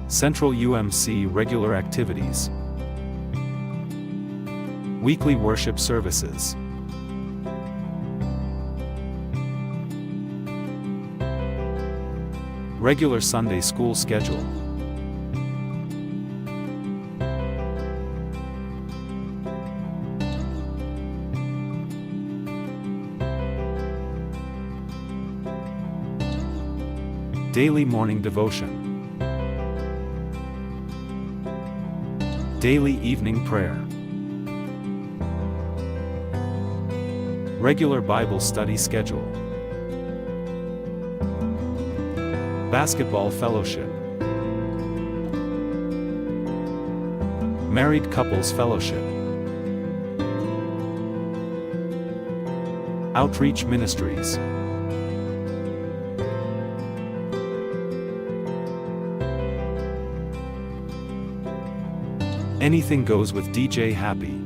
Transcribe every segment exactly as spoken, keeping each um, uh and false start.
Central U M C regular activities. Weekly worship services. Regular Sunday school schedule. Daily morning devotion. Daily evening prayer. Regular Bible study schedule. Basketball fellowship. Married couples fellowship. Outreach ministries. Anything goes with D J Happy.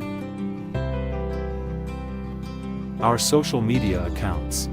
Our social media accounts.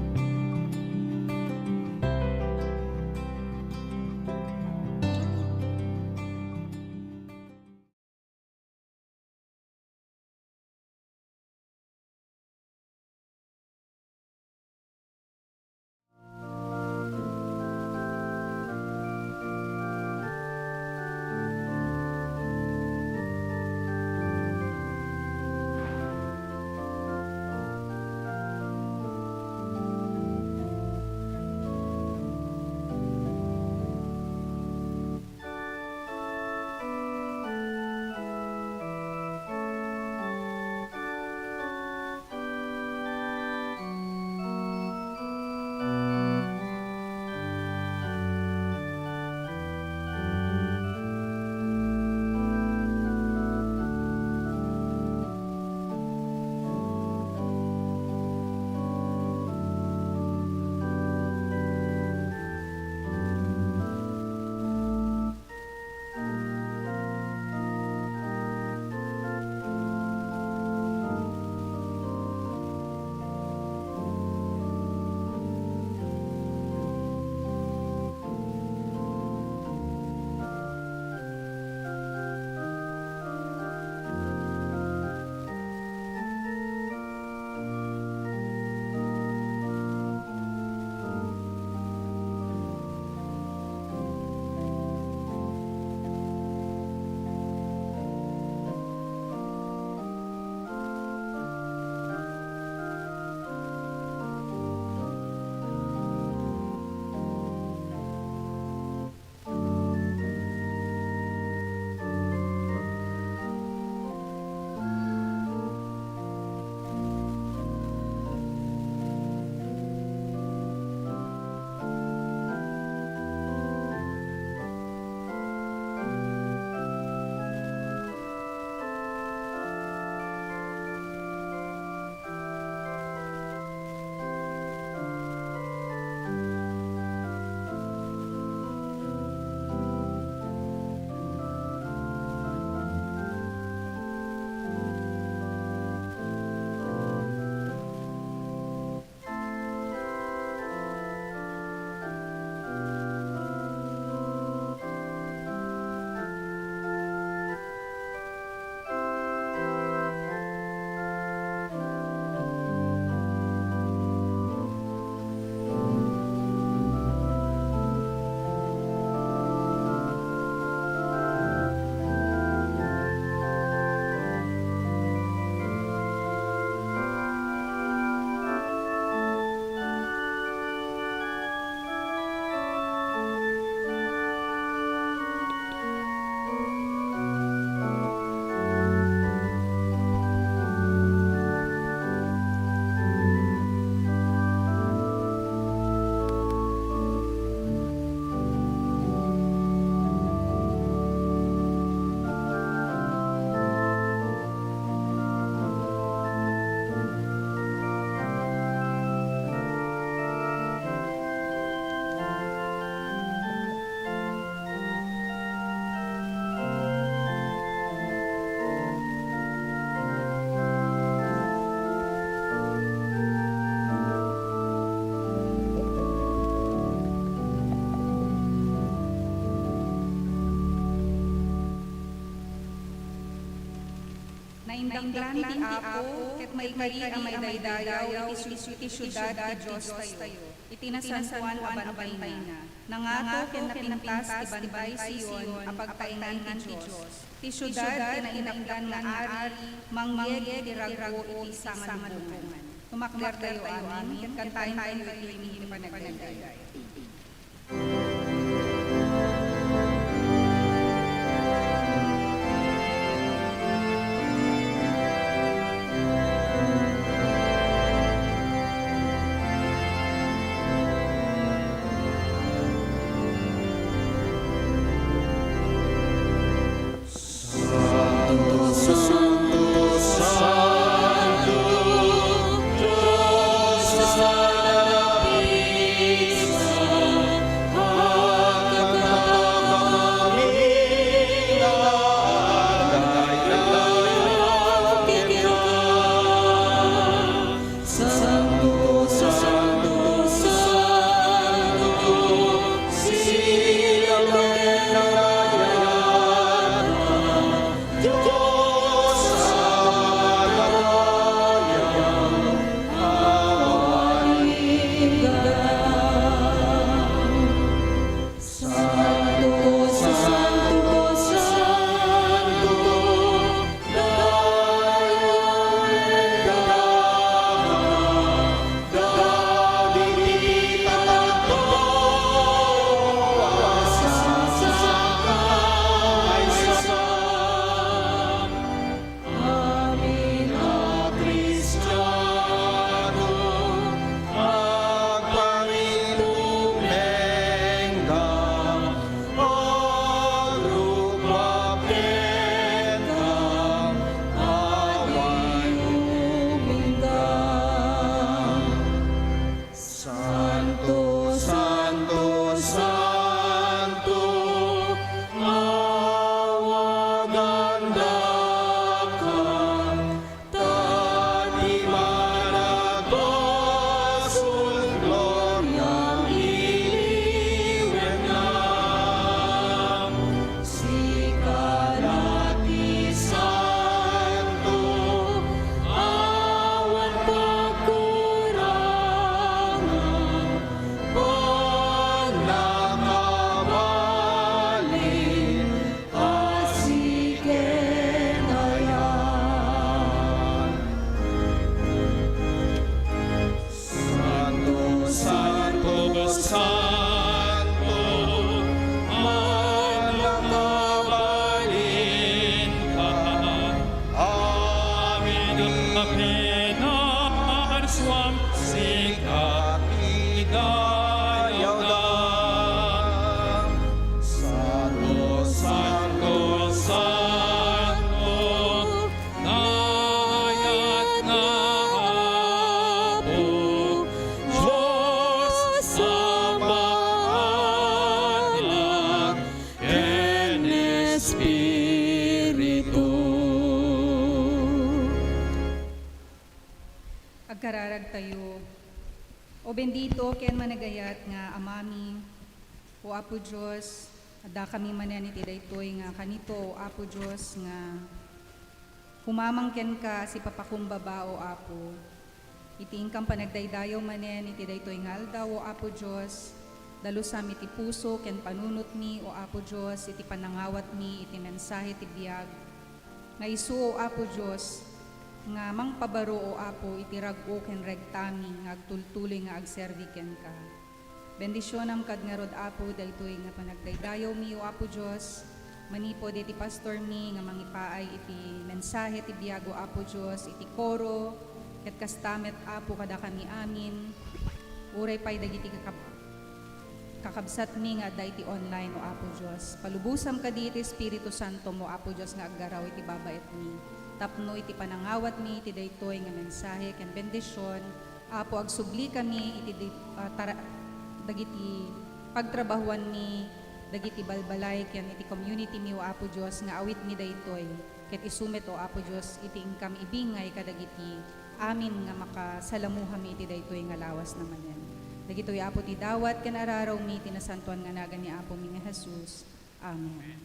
Naindaklan ti Apo, ket maikari a maidaydayaw iti su-, iti siudad ti Diostayo, iti nasantoan a bantayna. Nangato ken napintas ti bantay Sion a pagtaengan ti Dios. Ti siudad ti naindaklan nga Ari, mangyeg iti rag-o iti sangalubongan. Tumakdertayo amin, ket kantaentayo iti himno ti panagdaydayaw. Amin a Kristiano, agparintumengga, agrukbabtenka, awan umingga. Santo, Santo, Santo, awagan daka, ta ti managbasol gloria iliwenna. Sika la ti Santo, awan pagkurangan, pannakabalin a siken ayan. Santo, Santo, Santo, mannakabalinka. Amin a pinarsuam, sika idayawda. Santo, Santo, Santo, dayat nga Apo, Dios a maala ken Espiritu. Agkararagtayo. O bendito ken managayat nga Amami, O Apo Dios, addakami manen iti daytoy nga kanito, O Apo Dios, nga humamang kenka a sipapakumbaba, O Apo. Iti inkam panagdaydayaw manen iti daytoy nga aldaw, O Apo Dios, dalusam iti puso ken panunotmi, O Apo Dios, iti panangawatmi iti mensahe ti biag nga isu, O Apo Dios, nga mangpabaro, O Apo, iti rag-o ken regtami nga agtultuloy nga agserbi kenka. Bendisionam kad ngarud, Apo, daytoy nga panagdaydayawmi, O Apo Dios, manipud iti pastormi nga mangipaay iti mensahe ti biag, O Apo Dios, iti koro, ket kasta met, Apo, kadakami amin, uray pay dagiti kakab-, kakabsatmi nga adda iti online, O Apo Dios. Palubosam kadi iti Espiritu Santom, O Apo Dios, nga aggaraw iti babaetmi, tapno iti panangawatmi iti daytoy nga mensahe ken bendision, Apo, agsublikami iti di-, ah, tara-, dagiti pagtrabahuanmi, dagiti balbalay ken iti community mi, O Apo Dios, nga awitmi daytoy. Ket isu met, O Apo Dios, iti inkam ibingay kadagiti amin nga makasalamuhami iti daytoy nga lawas na manen. Dagitoy, Apo, ti dawat ken ararawmi iti nasantoan nga nagan ni Apomi nga Jesus. Amen.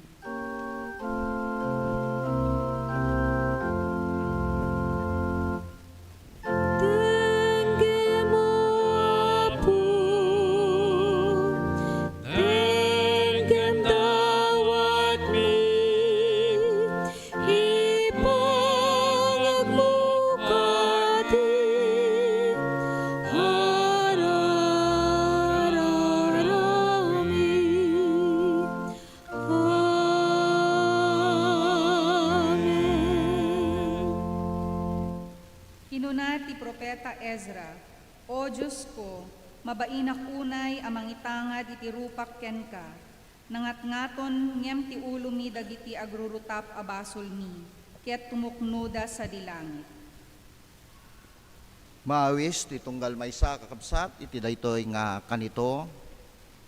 Kuna ti profeta Ezra, "O Diosko, mabainak unay a mangitangad iti rupak kenka. Nangatngaton ngem ti ulomi dagiti agrurutap a basolmi, ket tumuknoda sadi langit." Maawis ti tunggal maysa, kakabsat, iti daytoy nga kanito,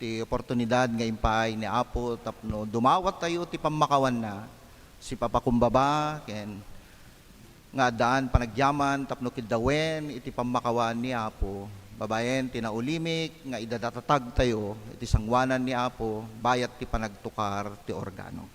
ti oportunidad nga impaay ni Apo tapno dumawattayo ti pammakawanna, sipapakumbaba, ken nga addaan panagyaman tapno kiddawen iti pammakawan ni Apo, babaen ti naulimik nga idadatatagtayo iti sangoanan ni Apo bayat ti panagtukar ti organo.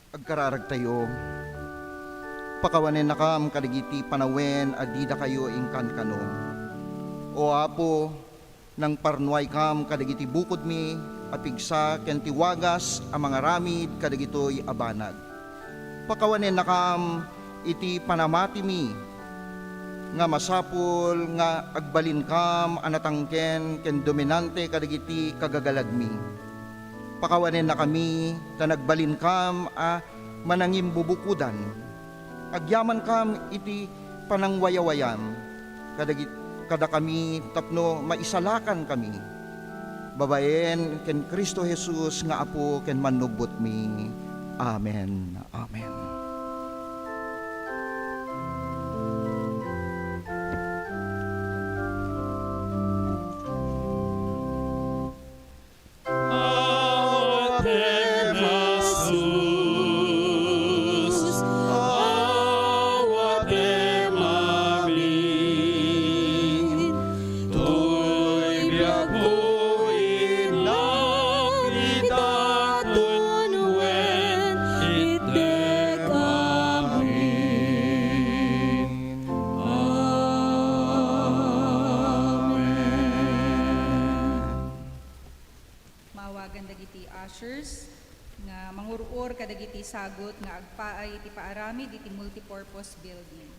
Agkararagtayo. Pakawanennakam kadagiti panawen a didakayo inkankano. O Apo, nangparnuaykam kadagiti bukodmi a pigsa ken ti wagas a mangaramid kadagitoy a banag. Pakawanennakam iti panamatimi nga masapul nga agbalinkam a natangken ken dominante kadagiti kagagalagmi. Pakawanennakami ta nagbalinkam a manangimbubukodan. Agyamankam iti panangwayawayam kadagit-, kadakami tapno maisalakankami. Babaen ken Cristo Jesus nga Apo ken Mannubbotmi. Amen. Amen. Ave Masus, Ave Mamin, toy biagmo innak ita tunwen itdek amin. Amen. Maawagan dagiti ushers nga mangur-or kadagiti sagut nga agpaay iti paaramid iti multipurpose building.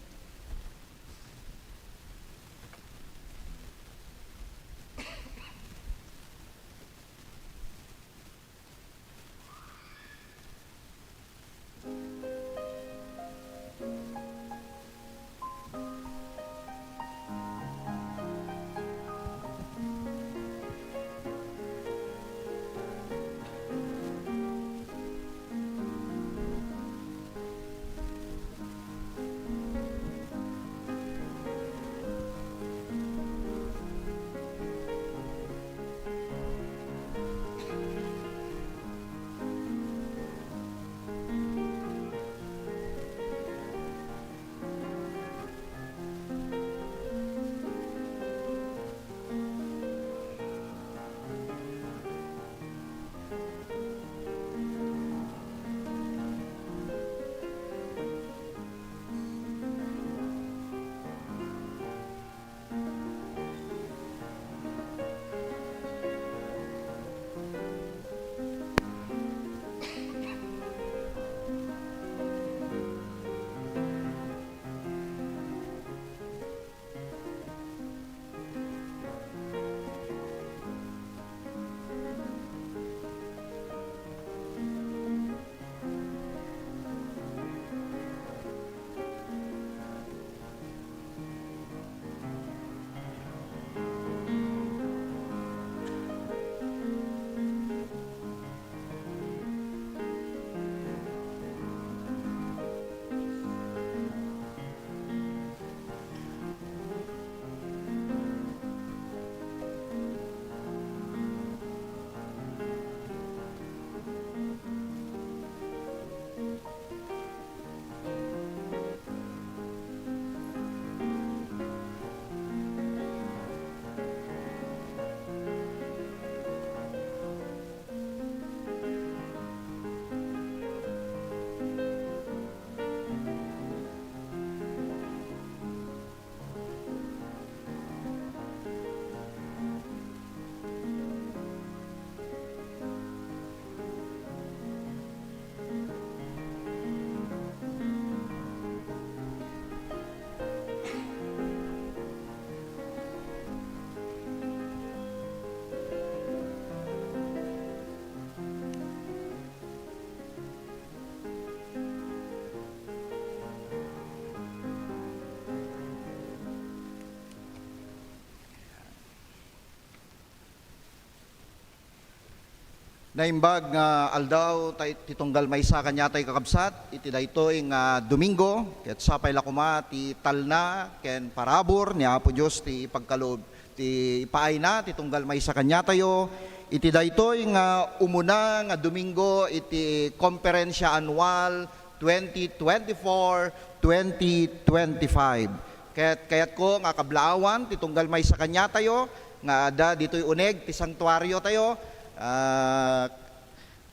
Naimbag nga aldaw tay ti tunggal maysa kaniatayo, kakabsat, iti daytoy nga Domingo, ket sapay la koma ti talna ken parabur ni Apo Dios ti ipagkaloob ti ipaayna ti tunggal maysa kaniatayo iti daytoy nga umuna nga Domingo iti Komperensia Anual twenty twenty-four, twenty twenty-five. Ket kayatko nga kablaawan ti tunggal maysa kaniatayo nga adda ditoy uneg ti santuario tayo, ah,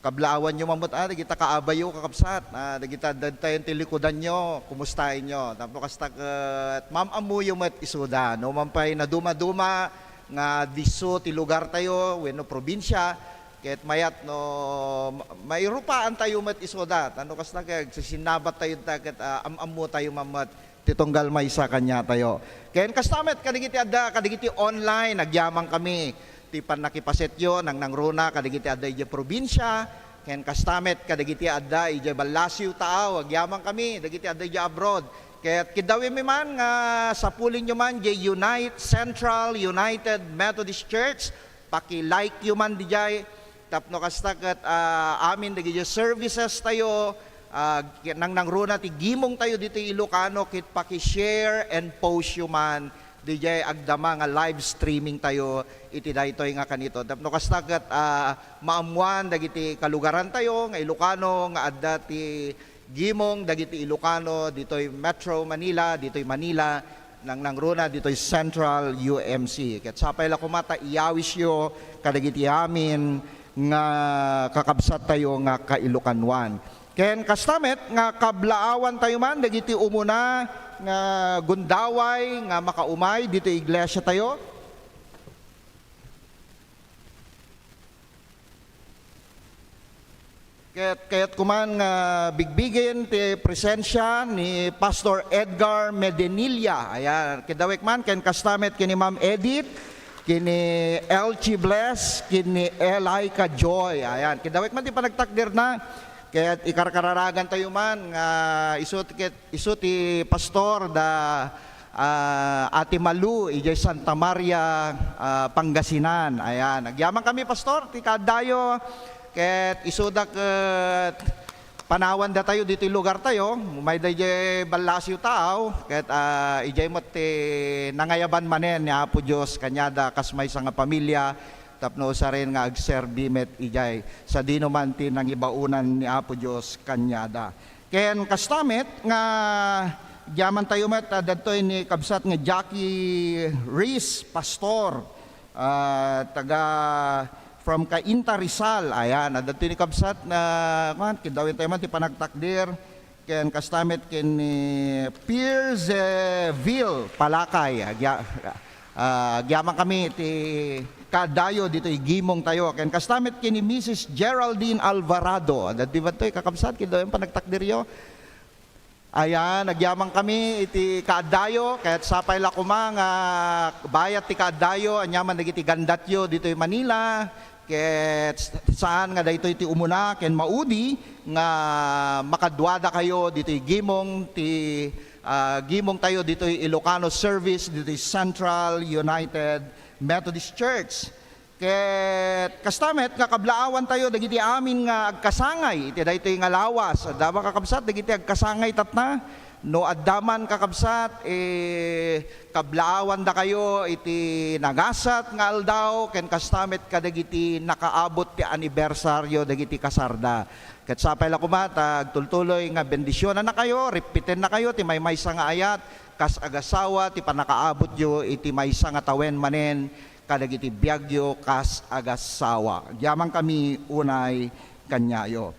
kablaawanyo man met, ah, dagita kaabayo, kakabsat, ah, dagita adda tayo ti likudanyo, kumustaenyo? Tapno kasta ket maam-ammoyo met isuda, no man pay naduma-duma nga disso ti lugar tayo wenno probinsia, ket mayat no ma-, mairupaantayo met isuda, tapno kasta ket agsisinnabattayo ta ket, ah, am-ammotayo man met ti tunggal maysa kaniatayo. Ken kasta met kadagiti adda, kadagiti online, agyamankami ti pannakipasetyo, nangnangruna kadagiti adda idiay probinsia, ken kasta met kadagiti adda idiay ballasiw taaw, agyamankami dagiti adda idiay abroad. Ket kiddawmi man nga sapulinyo man diay Unite Central United Methodist Church, paki-like-yo man diay, tapno kasta ket, ah, amin dagiti services tayo, ah, nangnangruna ti gimong tayo ditoy Ilocano, ket paki-share and post-yo man diay agdama nga live streaming tayo iti daytoy nga kanito. Tapno kasta ket, ah, maammuan dagiti kalugaran tayo nga Ilocano nga adda ti gimong dagiti Ilocano ditoy Metro Manila, ditoy Manila, nangnangruna ditoy Central U M C. Ket sapay la koma ta iyawisyo kadagiti amin nga kakabsat tayo nga kailokanuan. Ken kasta met nga kablaawan tayo man dagiti umuna nga gundaway nga makaumay ditoy iglesia tayo. Ket kayatko man nga bigbigen ti presensia ni Pastor Edgar Medenilla. Ayan, kiddawek man ken kasta met ken ni Ma'am Edith, ken ni Elchie Bless, ken ni Elaica Joy. Ayan, kiddawek man ti panagtakderna. Ket ikarkararagan tayo man nga isu ti ket Isu ti pastor da, ah, Ate Malu idiay Santa Maria, ah, Pangasinan. Ayan, agyamankami, Pastor, ti kaaddayo. Ket isuda ket panawan datayo ditoy lugar tayo. Umayda idiay ballasiw taaw. Ket, ah, idiay met ti nangayaban manen ni Apo Dios kaniada kas maysa nga pamilia tapno usaren nga agserbi met idiay sadino man ti nangibaonan ni Apo Dios kaniada. Ken kasta met nga agyaman tayo met, ah, dadtoy ni kabsat nga Jackie Reese, pastor, ah, taga from Cainta, Rizal. Ayan, ah, dadtoy ni kabsat na, kuan, kiddawentayo man ti panagtakder. Ken kasta met ken ni Pierceville Palakay. Agya-, ah, agyamankami ti kaaddayo ditoy gimong tayo. Ken kasta met ken ni Missus Geraldine Alvarado. Dadtoy met toy, kakabsat, kiddawentayo panagtakderyo. Ayan, agyamankami iti kaaddayo, ket sapay la koma nga bayat ti kaaddayo, aniaman dagiti gandatyo ditoy Manila, ket saan nga daytoy ti umuna ken maudi nga makaduadakayo ditoy gimong ti, ah, gimong tayo ditoy Ilocano service ditoy Central United Methodist Church. Ket kasta met nga kablaawan tayo dagiti amin nga agkasangay iti daytoy nga lawas. Adda ba, kakabsat, dagiti agkasangay tatna? No adda man, kakabsat, eh, kablaawandakayo iti nagasat nga aldaw ken kasta met kadagiti nakaabot ti anibersaryo dagiti kasarda. Ket sapay la koma ta agtultuloy nga bendisionannakayo, rippitennakayo ti maymaysa nga ayat kas agasawa ti pannakaabotyo iti maysa nga tawen manen kadagiti biagyo kas agasawa. Agyamankami unay kaniayo.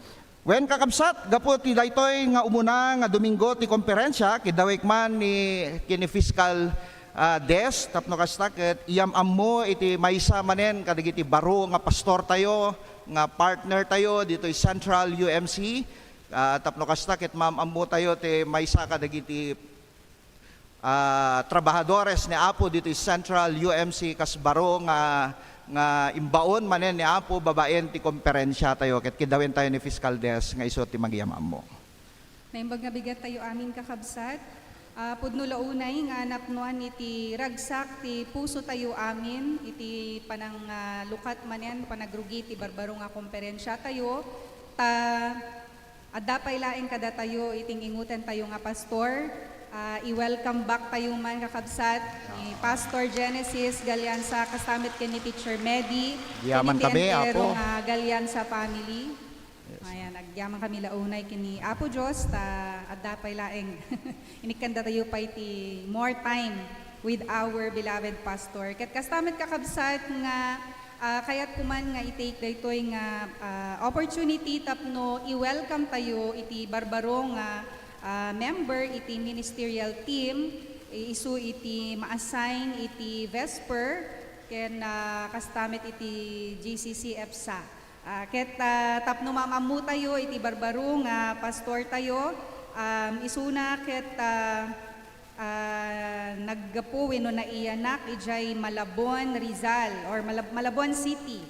Wen, kakabsat, gapu ti daytoy nga umuna nga Domingo ti komperensia, kiddawek man ni, ken ni Fiscal, ah, Desk, tapno kasta ket iyam-ammo iti maysa manen kadagiti baro nga pastortayo, nga partnertayo ditoy Central U M C, ah, tapno kasta ket maam-ammotayo ti maysa kadagiti ah, trabahadores ni Apo ditoy Central U M C kas baro nga, nga imbaon manen ni Apo babaen ti komperensia tayo ket kiddawentayo ni Fiscal Desk nga isu ti magiyam-ammo. Naimbag nga bigat tayo amin, kakabsat. Ah, pudno la unay nga napnoan iti ragsak ti pusotayo amin iti panang, ah, lukat manen, panagrugi ti barbaro nga komperensiatayo, ta adda pay laeng kadatayo iti ing-ingutentayo nga pastor. Ah, i-welcome back tayo man, kakabsat, ni Pastor Genesis Galianza, kastamet ken ni Teacher Medi, Yaman ken iti kami, entero Apo. Nga Galianza family. Yes. Ayan, agyaman kami la unay ken ni Apo Dios, ta adda pay laeng. Inikkandatayo pay ti more time with our beloved pastor. Ket kasta met, kakabsat, nga, ah, kayatko man nga i-take daytoy nga, ah, opportunity tapno i-welcome tayo iti barbaro nga, ah, member iti ministerial team, i-, isu iti ma-assign iti Vesper ken, ah, kasta met iti G C C EPSA. Ah, ket, ah, tapno maam-ammotayo iti barbaro nga pastortayo, um, isuna ket, ah, ah, naggapu wenno naiyanak idiay Malabon, Rizal, or Malab-, Malabon City.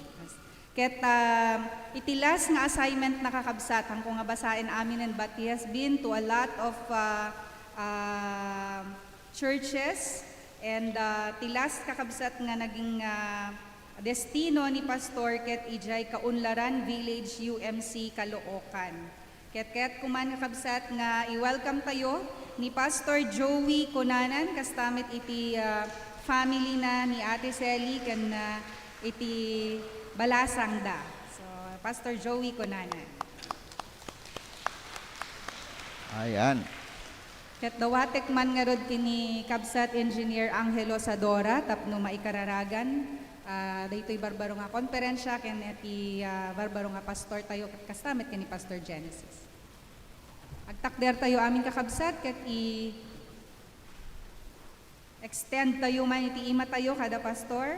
Ket, ah, iti last nga assignment na, kakabsat, haanko nga basaen aminen, but he has been to a lot of, ah, ah, churches, and, ah, ti last, kakabsat, nga naging, ah, destino ni Pastor ket idiay Kaunlaran Village, U M C, Caloocan. Ket kayatko man, kakabsat, nga i-welcome tayo ni Pastor Joey Cunanan, kasta met iti, ah, family na ni Ate Selly ken, ah, iti balasangda. So, Pastor Joey Cunanan. Ayan. Ket dawatek man ngarud ken ni Kabsat Engineer Angelo Sadora tapno maikararagan, ah, daytoy barbaro nga konferensya ken iti, ah, barbaro nga pastortayo, ket kasta met ken ni Pastor Genesis. Agtakdertayo amin, kakabsat, ket i-extend tayo man iti imatayo kada pastor.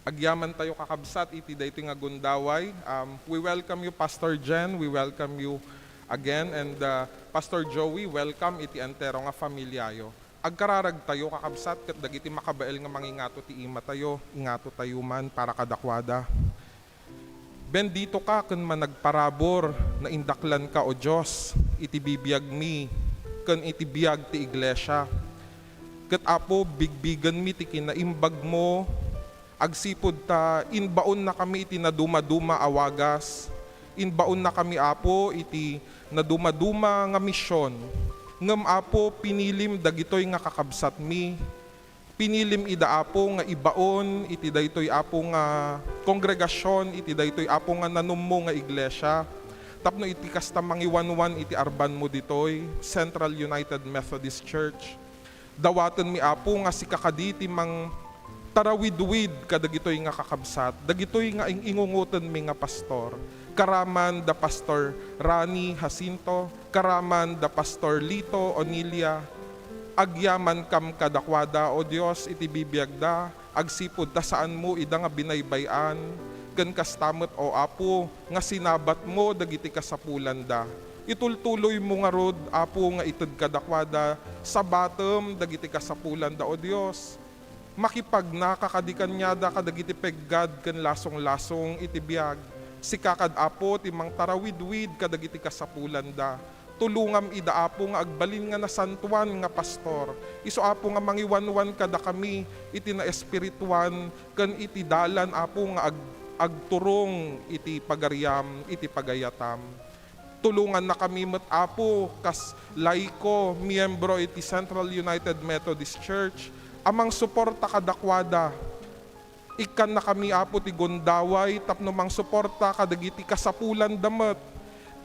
Agyaman tayo, kakabsat, iti daytoy nga gundaway. Um, we welcome you, Pastor Jen. We welcome you again. And, uh, Pastor Joey, welcome iti entero nga familiayo. Agkararag tayo, kakabsat, ket dagiti makabael nga mangingato ti imatayo, ingato tayo man para kadakuada. Bendito ka ken managparabur, naindaklan ka, O Dios, iti bibiagmi ken iti biag ti iglesia. Ket, Apo, bigbigenmi ti kinaimbagmo, agsipud ta imbaonnakami iti nadumaduma a wagas. Imbaonnakami, Apo, iti nadumaduma nga mision. Ngem, Apo, pinilim dagitoy nga kakabsatmi. Pinilim ida, Apo, nga ibaon iti daytoy, Apo, nga kongregasion, iti daytoy, Apo, nga nanummo nga iglesia. Tapno iti kasta, mangiwanwan iti arbanmo ditoy Central United Methodist Church. Dawatenmi, Apo, nga sika kadi ti mangtarawidwid kadagitoy nga kakabsat, dagitoy nga ing-ingungotenmi nga pastor, karaman da Pastor Rani Jacinto, karaman da Pastor Lito Onilia. Agyamankam kadakuada, O Dios, iti bibiagda, agsipud ta saanmo ida nga binaybay-an, ken kasta met, O Apo, nga sinabatmo dagiti kasapulanda. Itultuloymo ngarud, Apo, nga ited kadakuada, sabatem dagiti kasapulanda, O Dios. Makipagnaka kadi kaniada kadagiti peggad ken lasonglasong iti biag. Sika kad, Apo, ti mangtarawidwid kadagiti kasapulanda. Tulongam ida, Apo, nga agbalin nga nasantoan nga pastor. Isu, Apo, nga mangiwanwan kadakami iti naespirituan ken iti dalan, Apo, nga ag-, agturong iti pagariam, iti pagayatam. Tulongannakami met, Apo, kas laiko, miyembro iti Central United Methodist Church, a mangsuporta kadakuada. Ikkannakami, Apo, ti gundaway tapno mangsuporta kadagiti kasapulanda met,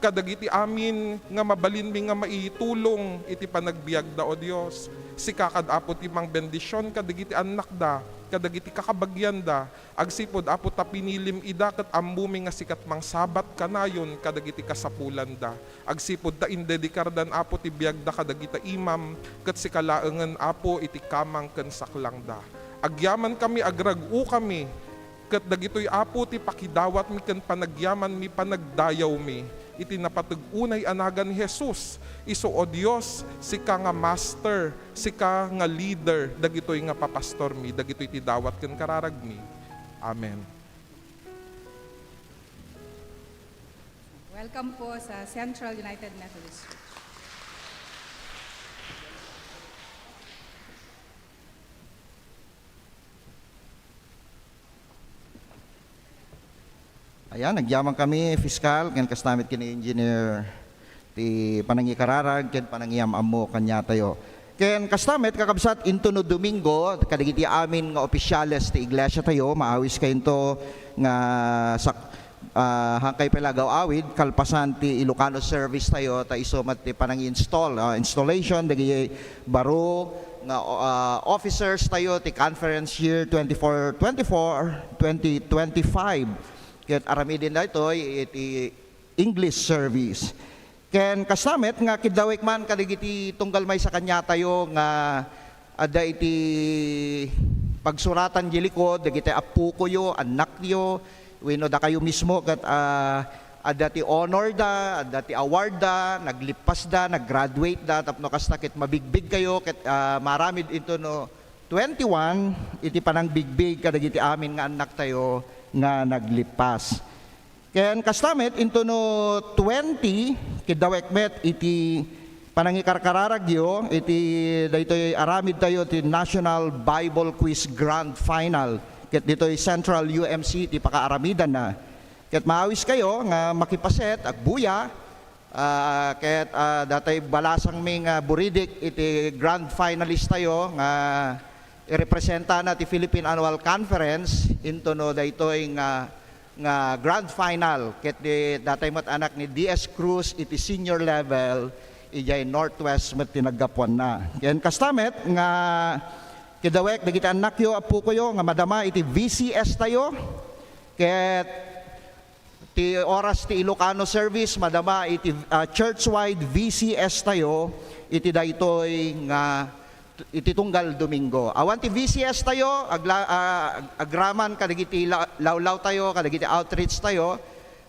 kadagiti amin nga mabalinmi nga maitulong iti panagbiagda, O Dios. Sika kad, Apo, ti mangbendision kadagiti annakda, kadagiti kakabagianda, agsipud, Apo, ta pinilim ida ket ammomi nga sika ti mangsabat kanayon kadagiti kasapulanda. Agsipud ta indedekardan, Apo, ti biagda kadagita imam, ket sika laengen, Apo, iti kamang ken saklangda. Agyamankami, agrag-okami, ket dagitoy, Apo, ti pakidawatmi ken panagyamanmi, panagdayawmi iti napateg unay a nagan ni Jesus. Isu, O Dios, sika nga master, sika nga leader dagitoy nga papastormi, dagitoy ti dawat ken kararagmi. Amen. Welcome po sa Central United Methodist Church. Yan, nagyaman kami, Fiskal, ken kasta met ken Engineer, ti panangikararag ken panangiyam-ammo kaniatayo. Ken kasta met, kakabsat, intono Domingo, kadagiti amin nga opisyales ti iglesiatayo, maawiskayonto nga sak-, ah, haankayo pay la agaw-awid, kalpasan ti Ilocano servicetayo, ta isu met ti panangi-install, ah, installation dagiti baro nga, ah, officerstayo ti conference year twenty-four twenty-four, twenty twenty-five. Ket aramiden daytoy iti English service. Ken kasta met nga kiddawek man kadagiti tunggal maysa kaniatayo nga adda iti pagsuratan di likod, dagiti appokoyo, annakyo, wenno dakayo mismo ket, ah, adda ti honor da, adda ti award da, naglippasda, nag-graduate da, tapno kasta ket mabigbigkayo ket, ah, maaramid intono twenty-one iti panangbigbig kadagiti amin nga annaktayo nga naglippas. Ken kasta met, intono twenty, kiddawek met iti panangikarkararagyo iti daytoy aramidtayo ti National Bible Quiz Grand Final. Ket ditoy Central U M C ti pakaaramidanna. Ket maawiskayo nga makipaset, agbuya, ah, ket, ah, datay balasangmi nga buridik iti grand finalist tayo nga irepresentana ti Philippine Annual Conference intono daytoy nga nga grand final ket di, datay met anak ni D S Cruz iti senior level, idiay Northwest met ti naggapuanna. Ken kasta met nga kidawek dagiti annakyo, appokoyo nga madama iti V C S tayo, ket ti oras ti Ilocano service madama iti, ah, church-wide V C S tayo iti daytoy nga iti tunggal Domingo. Awan ti V C S tayo, agla-, ah, agraman kadagiti la-, lawlawtayo, kadagiti outreach tayo.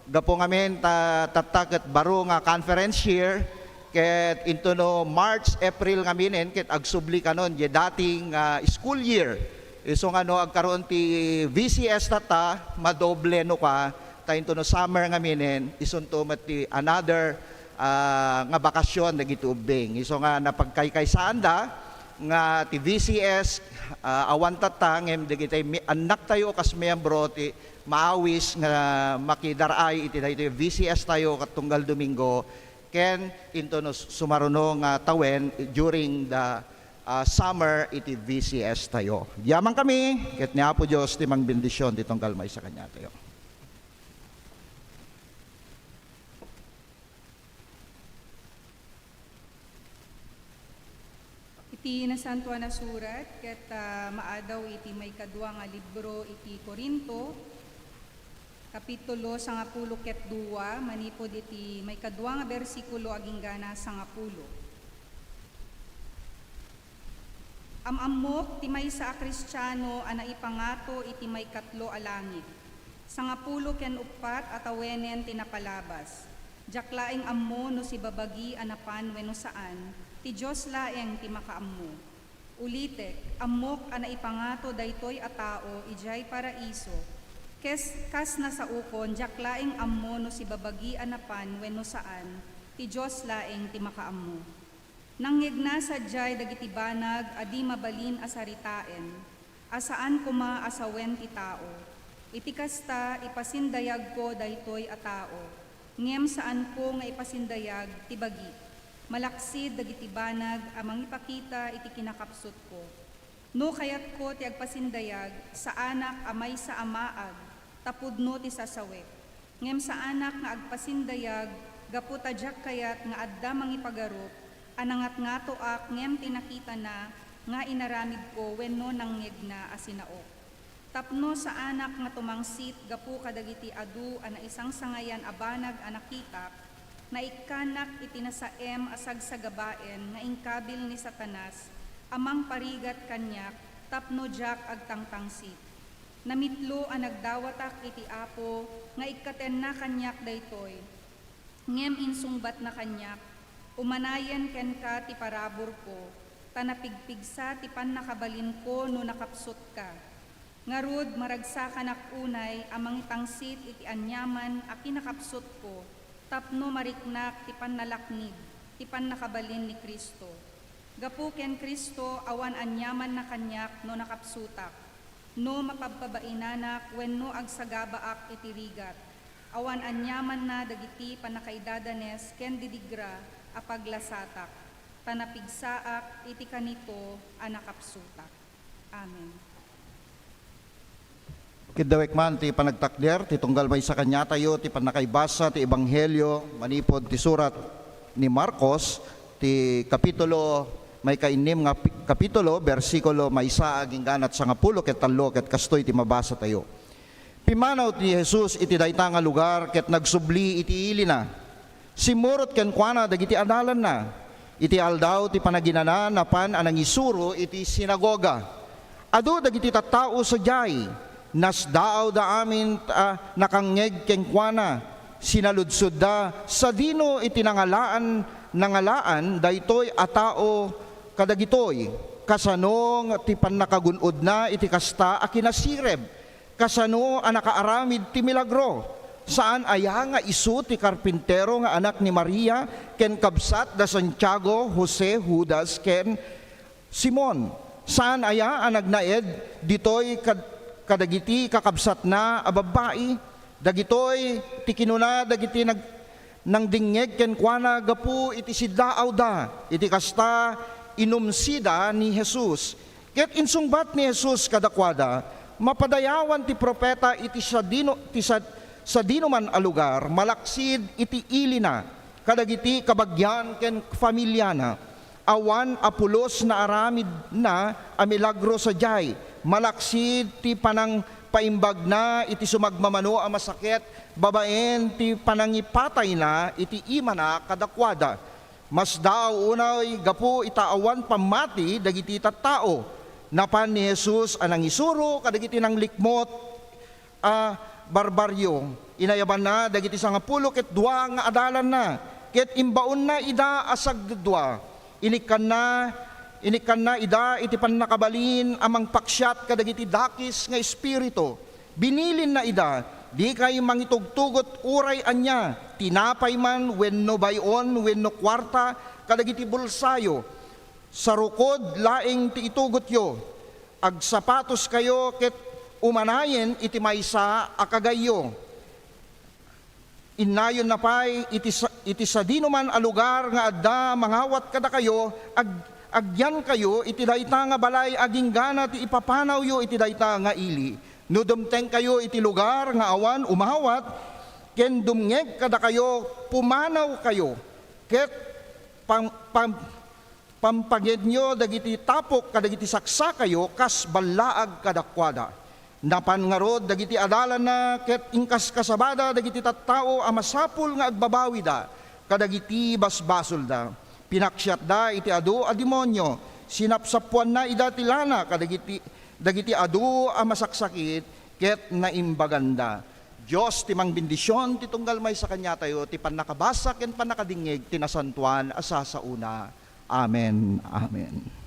Gapu ngamin ta, tatta ket baro nga conference year, ket intono March, April ngaminen, ket agsubli kanon, diay dating, ah, school year. Isu nga no agkaroon ti V C S tatta, madoble no ka, ta intono summer ngaminen, isunto met ti another ah, nga bakasyon dagiti ubbing. Isu nga napagkaykaysaanda nga ti V C S, ah, awan tatta, ngem dagiti mi-, annaktayo kas miyembro ti maawis nga makidar-ay iti daytoy V C S tayo ket tunggal Domingo, ken intono sumaruno nga tawen during the, ah, summer iti V C S tayo. Yaman kami, ket ni Apo Dios ti mangbendisyon ti tunggal maysa kaniatayo. Iti Nasantoan a Surat ket, ah, maadaw iti maikadua nga libro iti Corinto, kapitulo sangapulo ket dua, manipud iti maikadua nga bersikulo agingga na sangapulo. Am-ammok ti maysa a Kristiano a naipangato iti maikatlo a langit. Sangapulo ken uppat a tawenen ti napalabas. Diak laeng ammo no sibabagi a napan wenno saan, ti Dios laeng ti makaammo. Ulitek, ammok a naipangato daytoy a tao idiay Paraiso. Kes-, kas nasaokon, diak laeng ammo no sibabagi a napan wenno saan, ti Dios laeng ti makaammo. Nangngegna sadiay dagiti banag a di mabalin a saritaen, a saan koma a sawen ti tao. Iti kasta, ipasindayagko daytoy a tao, ngem saanko nga ipasindayag ti bagi, malaksid dagiti banag a mangipakita iti kinakapsutko. No kayatko ti agpasindayag, saanak a maysa a maag ta pudno ti sasawek. Ngem saanak nga agpasindayag gapu ta diak kayat nga adda mangipagarup a nangatngatoak ngem ti nakitana nga inaramidko wenno nangngegna a sinaok. Tapno saanak nga tumangsit gapu kadagiti adu a naisangsangayan a banag a nakitak, naikkanak iti nasaem a sagsagabaen nga inkabil ni Satanas a mangparigat kaniak tapno diak agtangtangsit. Namitlo a nagdawatak iti Apo nga ikkatenna kaniak daytoy. Ngem insungbatna kaniak, "Umanayen kenka ti paraburko, ta napigpigsa ti pannakabalinko no nakapsutka. Ngarud, maragsakanak unay a mangipangsit iti aniaman a kinakapsutko tapno mariknak ti pannalaknib ti pannakabalin ni Cristo. Gapu ken Cristo, awan aniamanna kaniak no nakapsutak, no mapabpabainanak wenno agsagabaak iti rigat. Awan aniamanna dagiti pannakaidadanes ken didigra a paglasatak, ta napigsaak iti kanito a nakapsutak. Amen. Kiddawek man ti panagtakder ti tunggal maysa kaniatayo ti pannakaibasa ti Ebanghelio manipud ti surat ni Marcos, ti kapitulo, maikainnim nga pi-, kapitulo, bersikulo maysa agingganat sangapulo ket tallo, ket kastoy ti mabasatayo. Pimmanaw ni Jesus iti dayta nga lugar ket nagsubli iti ilina. Simmurot kenkuana dagiti adalanna. Iti aldaw ti panaginana, napan a nangisuro iti sinagoga. Adu dagiti tattao sadiay. Nasdaawda amin a nakangngeg kenkuana. Sinaludsodda sadino iti nangalaan, nangalaan daytoy a tao kadagitoy. Kasano nga ti pannakagun-odna iti kasta a kinasirib? Kasano a nakaaramid ti milagro? Saan aya nga isu ti karpintero nga anak ni Maria ken kabsat da Santiago, Jose, Judas, ken Simon? Saan aya a nagnaed ditoy kad-, kadagiti kakabsatna a babbai? Dagitoy ti kinuna dagiti nag-, nangdingngeg kenkuana gapu iti siddaawda. Iti kasta, inumsida ni Jesus. Ket insungbat ni Jesus kadakuada, "Mapadayawan ti profeta iti sadino, ti sad-, sadinoman a lugar, malaksid iti ilina, kadagiti kabagian ken familiana. Awan a pulos naaramidna a milagro sadiay, malaksid ti panangpaimbagna iti sumagmamano a masaket babaen ti panangipatayna iti imana kadakuada." Masdaaw unay gapu ita awan pammati dagiti tattao. Napan ni Jesus a nangisuro kadagiti nanglikmut a barbarrio. Inayabanna dagiti sangapulo ket dua nga adalanna, ket imbaonna ida a sagdudua. Inikkanna, inikkanna ida iti pannakabalin a mangpaksiat kadagiti dakes nga espiritu. Binilinna ida, "Dikay mangitugtugot uray ania, tinapay man wenno bay-on wenno kuarta kadagiti bulsayo. Sarukod laeng ti itugotyo. Agsapatoskayo ket umanayen iti maysa a kagayyo." Innayonna pay iti sa-, iti sadinoman a lugar nga adda mangawat kadakayo, ag-, agyankayo iti dayta nga balay agingga ti ipapanawyo iti dayta nga ili. No dumtengkayo iti lugar nga awan umawat ken dumngeg kadakayo, pumanawkayo, ket pam-, pam-, pampagenyo dagiti tapok kadagiti saksakayo kas ballaag kadakuada. Napan ngarud dagiti adalanna ket inkaskasabada dagiti tattao a masapul nga agbabawida kadagiti basbasolda. Pinaksiatda iti adu a demonio, sinapsapuanna ida ti lana kadagiti, dagiti adu a masaksakit, ket naimbaganda. Dios ti mangbendision ti tunggal maysa kaniatayo ti pannakabasa ken pannakadingngeg ti nasantoan a sasaona. Amen. Amen.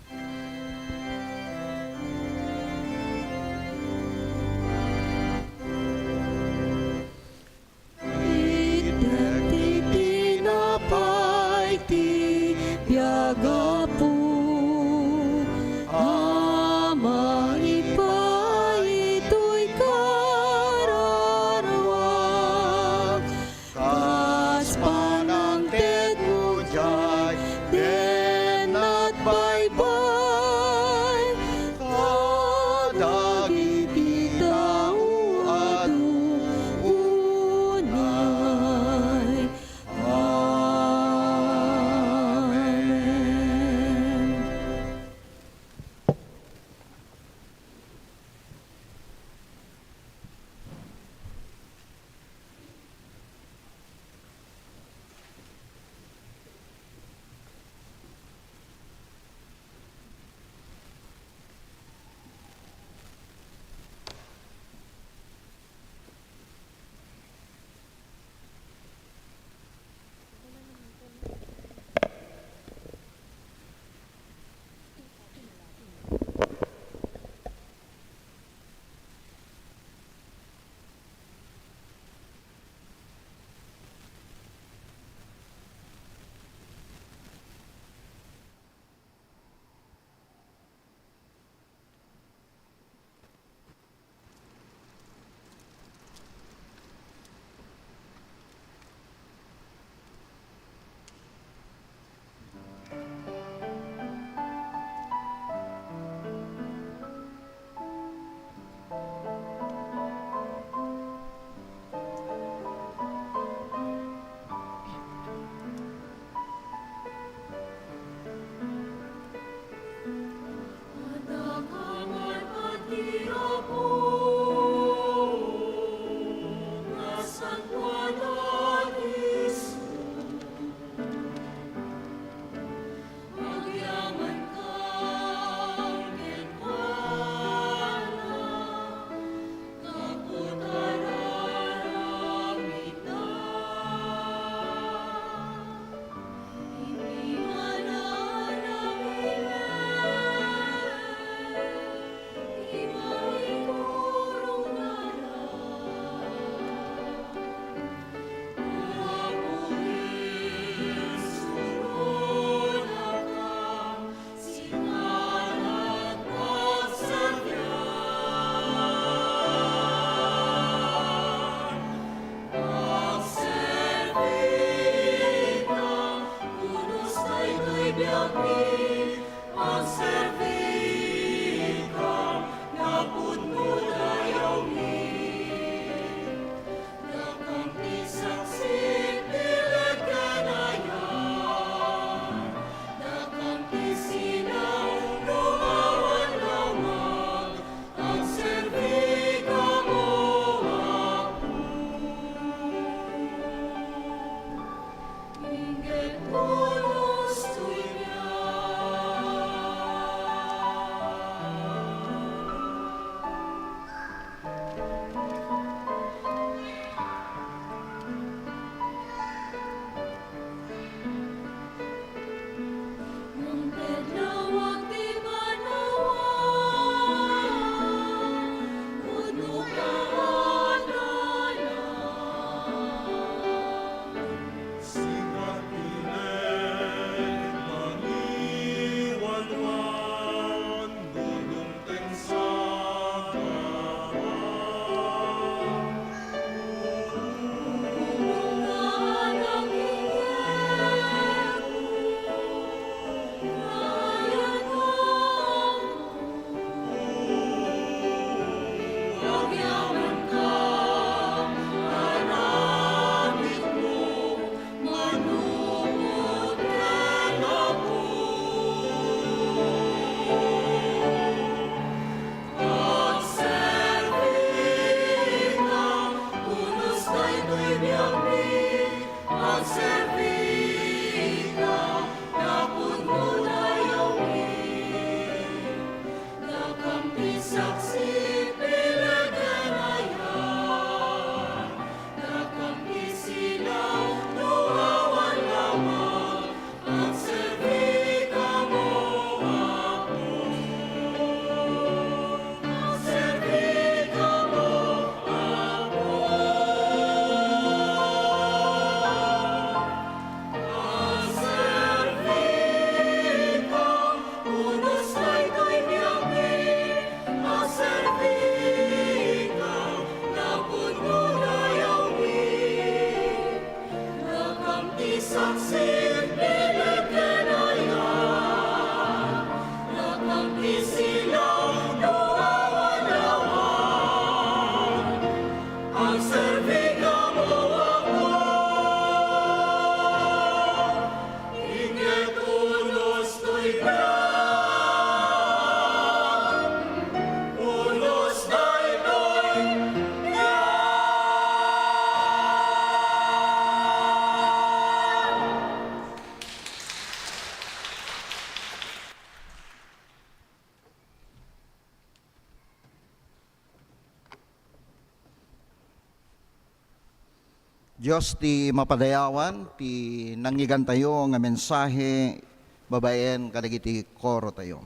Itdek ti tinapay ti biag, Apo, a maipaay itoy kararuak. Kas panangtedmo diay, den nagbaybayan Dios ti mapadayawan ti nangngegantayo nga mensahe babaen kadagiti korotayo.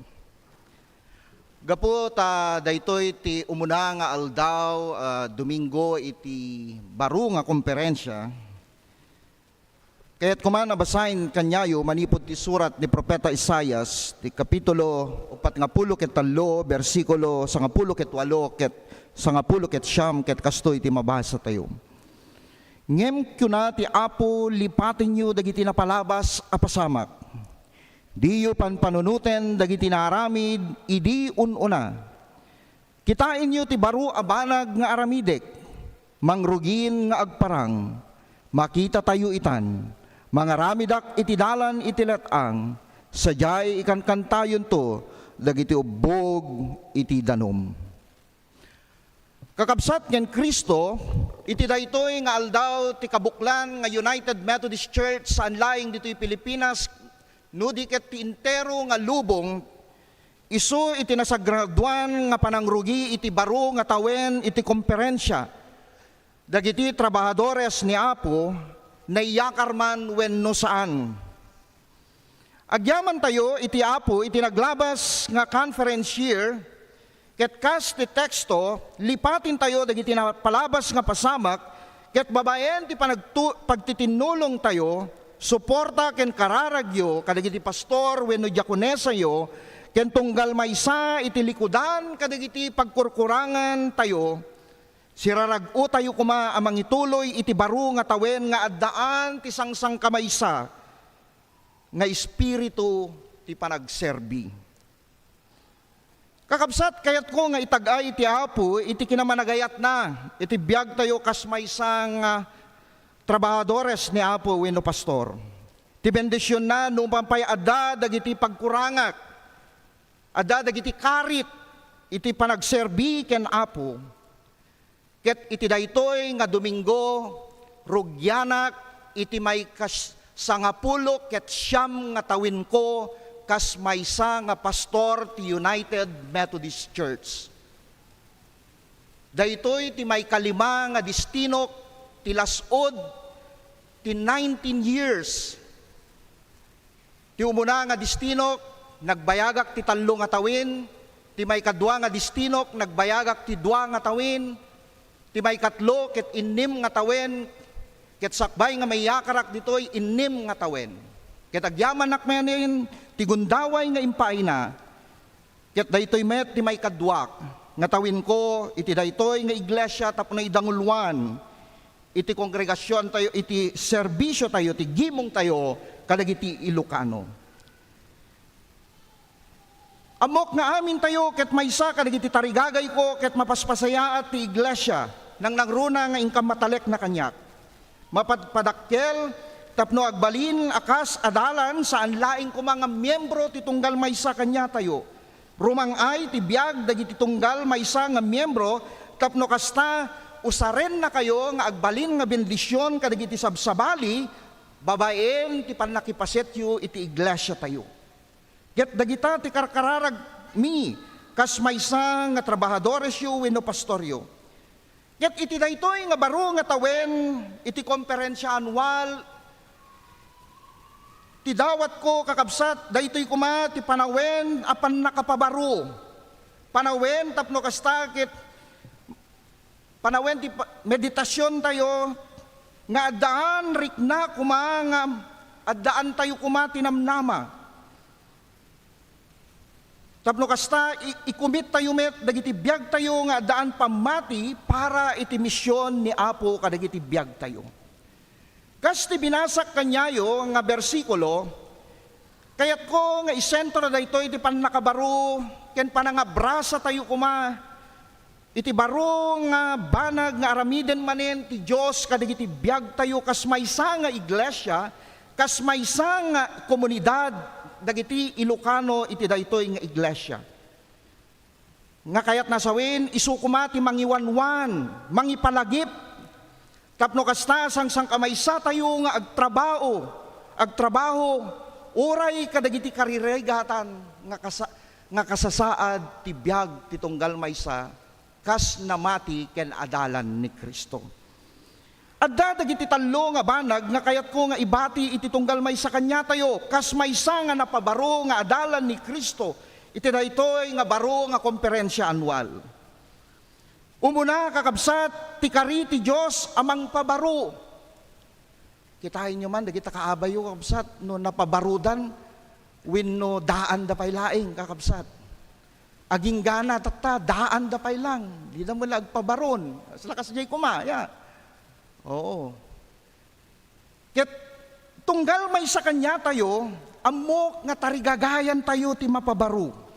Gapu ta daytoy ti umuna nga aldaw, ah, Domingo iti baro nga komperensia, kayat koma a basaen kaniayo manipud ti surat ni Profeta Isaias, ti kapitulo upat nga pulo ket tallo, bersikulo sangapulo ket walo ket sangapulo ket siam, ket kastoy ti mabasatayo. Ngem kuna ti Apo, "Lipatenyo dagiti napalabas a pasamak. Diyo panpanunoten dagiti naaramid idi un-una. Kitaenyo ti baro a banag nga aramidek, mangrugin nga agparang. Makitatayo itan. Mangaramidak iti dalan iti let-ang. Sadiay ikankantayonto dagiti ubbog iti danum." Kakabsat ken Cristo, iti daytoy nga aldaw ti kabuklan nga United Methodist Church saan laeng ditoy Pilipinas, no di ket ti entero nga lubong, isu iti nasagraduan nga panangrugi iti baro nga tawen iti komperensia dagiti trabahadores ni Apo, naiyakar man wenno saan. Agyamantayo iti Apo iti naglabas nga conference year, ket kas ti teksto, lipatentayo dagiti napalabas nga pasamak, ket babaen ti panagtu-, pagtitinnulongtayo, suporta ken kararagyo kadagiti pastor wenno diakonesayo, ken tunggal maysa iti likudan kadagiti pagkurkurangantayo, sirarag-otayo koma a mangituloy iti baro nga tawen nga addaan ti sangsangkamaysa nga espiritu ti panagserbi. Kakabsat, kayatko nga itag-ay ti Apo iti kinamanagayatna iti biagtayo kas maysa nga trabahadores ni Apo wenno pastor. Ti bendisionna, numan pay adda dagiti pagkurangak, adda dagiti karit iti panagserbi ken Apo. Ket iti daytoy nga Domingo, rugianak iti maikasangapulo ket siam nga tawenko kas maysa nga pastor ti United Methodist Church. Daytoy ti maikalima nga destinok ti las-ud ti nineteen years. Ti umuna nga destinok, nagbayagak ti tallo nga tawen. Ti maikadua nga destinok, nagbayagak ti dua nga tawen. Ti maikatlo ket innem nga tawen, ket sakbay nga mayakarak ditoy, innem nga tawen. Ket agyamanak manen ti gundaway nga impaayna. Ket daytoy met ti maikaduak nga tawenko iti daytoy nga iglesia tapno idanguloan iti kongregasiontayo, iti serbisiotayo, ti gimongtayo kadagiti Ilocano. Ammok nga amintayo ket maysa kadagiti tarigagayko ket mapaspasayaat ti iglesia, nangnangruna nga inka matalekna kaniak. Mapadpadakkel tapno agbalin a kas adalan, saan laeng koma nga miembro ti tunggal maysa kaniatayo. Rumang-ay ti biag dagiti tunggal maysa nga miembro tapno kasta, usarennakayo nga agbalin nga bendision kadagiti sabsabali babaen ti pannakipasetyo iti iglesiatayo. Ket dagita ti karkararagmi kas maysa nga trabahadoresyo wenno pastoryo. Ket iti daytoy nga baro nga tawen iti konferensia anual ti dawatko, kakabsat, daytoy koma ti panawen a pannakapabaro. Panawen tapno kasta ket panawen ti pa-, meditasiontayo nga addaan rikna koma nga addaantayo koma ti namnama. Tapno kasta, i-, ikumittayo met dagiti biagtayo nga addaan pammati para iti mision ni Apo kadagiti biagtayo. Kas ti binasak kaniayo nga bersikulo, kayatko nga isentro daytoy ti pannakabaro ken panangabrasatayo koma iti baro nga banag nga aramiden manen ti Dios kadagiti biagtayo kas maysa nga iglesia, kas maysa nga komunidad dagiti Ilocano iti daytoy nga iglesia. Nga kayatna sawen, isu koma ti mangiwanwan, mangipalagip, tapno kasta, sangsangkamaysatayo nga agtrabaho, agtrabaho, uray kadagiti karirigatan nga kasa-, nga kasasaad ti biag ti tunggal maysa, kas namati ken adalan ni Cristo. Adda dagiti tallo nga banag nga kayatko nga ibati iti tunggal maysa kaniatayo, kas maysa nga napabaro nga adalan ni Cristo iti daytoy nga baro nga komperensia anual. Umuna, kakabsat, ti kari ti Dios a mangpabaro. Kitaenyo man, dagita kaabayo, kakabsat, no napabarodan, wenno daanda pay laeng, kakabsat. Aginggana tatta, daanda pay lang. Dida met la agpabaron. Kasla kasdiay koma, ya. Oo. Ket tunggal maysa kaniatayo, ammok nga tarigagayantayo ti mapabaro.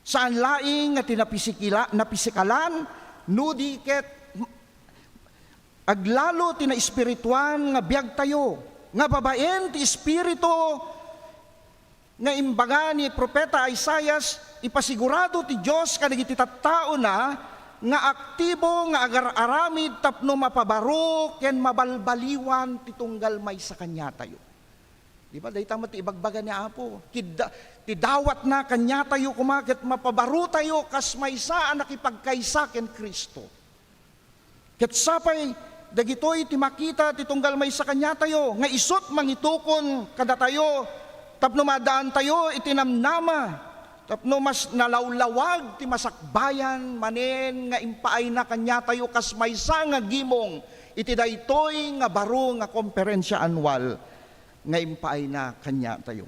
Saan laeng nga ti napisikila-, napisikalan, no di ket aglalo ti naespirituan nga biagtayo, nga babaen ti Espiritu nga imbaga ni Profeta Isaias, ipasigurado ti Dios kadagiti tattaona nga aktibo nga agar-aramid tapno mapabaro ken mabalbaliwan ti tunggal maysa kaniatayo. Di ba? Dayta met ti ibagbaga ni Apo. Kidda-, ti dawatna kaniatayo koma ket mapabarotayo kas maysa a nakipagkaysa ken Cristo. Ket sapay dagitoy ti makita ti tunggal maysa kaniatayo nga isut' mangitukon kadatayo tapno maaddaantayo iti namnama, tapno mas nalawlawag ti masakbayan manen nga impaayna kaniatayo kas maysa nga gimong iti daytoy nga baro nga komperensia anual nga impaayna kaniatayo.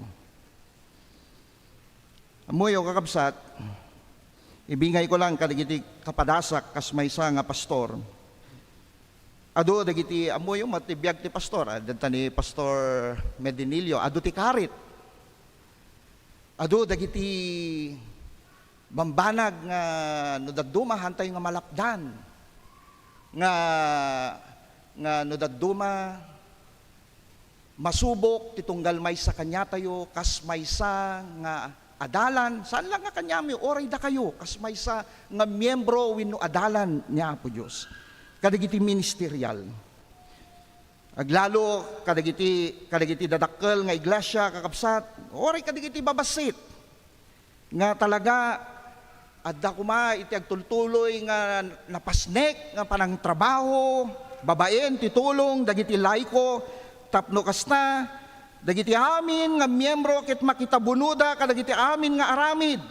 Ammoyo, kakabsat, ibingayko lang kadagiti kapadasak kas maysa nga pastor. Adu dagiti, ammoyo met ti biag ti pastor, ah, dadta ni Pastor Medinilio, adu ti karit. Adu dagiti bambanag nga no dadduma, haantayo nga malapdan. Nga, nga no dadduma, masubok ti tunggal maysa kaniatayo kas maysa nga adalan, saan lang nga kaniami, uray dakayo kas maysa nga miembro wenno adalan ni Apo Dios kadagiti ministerial. Aglalo kadagiti, kadagiti dadakkel nga iglesia, kakabsat, uray kadagiti babassit. Nga talaga, adda koma iti agtultuloy nga napasnek nga panangtrabaho babaen ti tulong dagiti laiko, tapno kasta, dagiti amin nga miembro ket makitabunoda kadagiti amin nga aramid.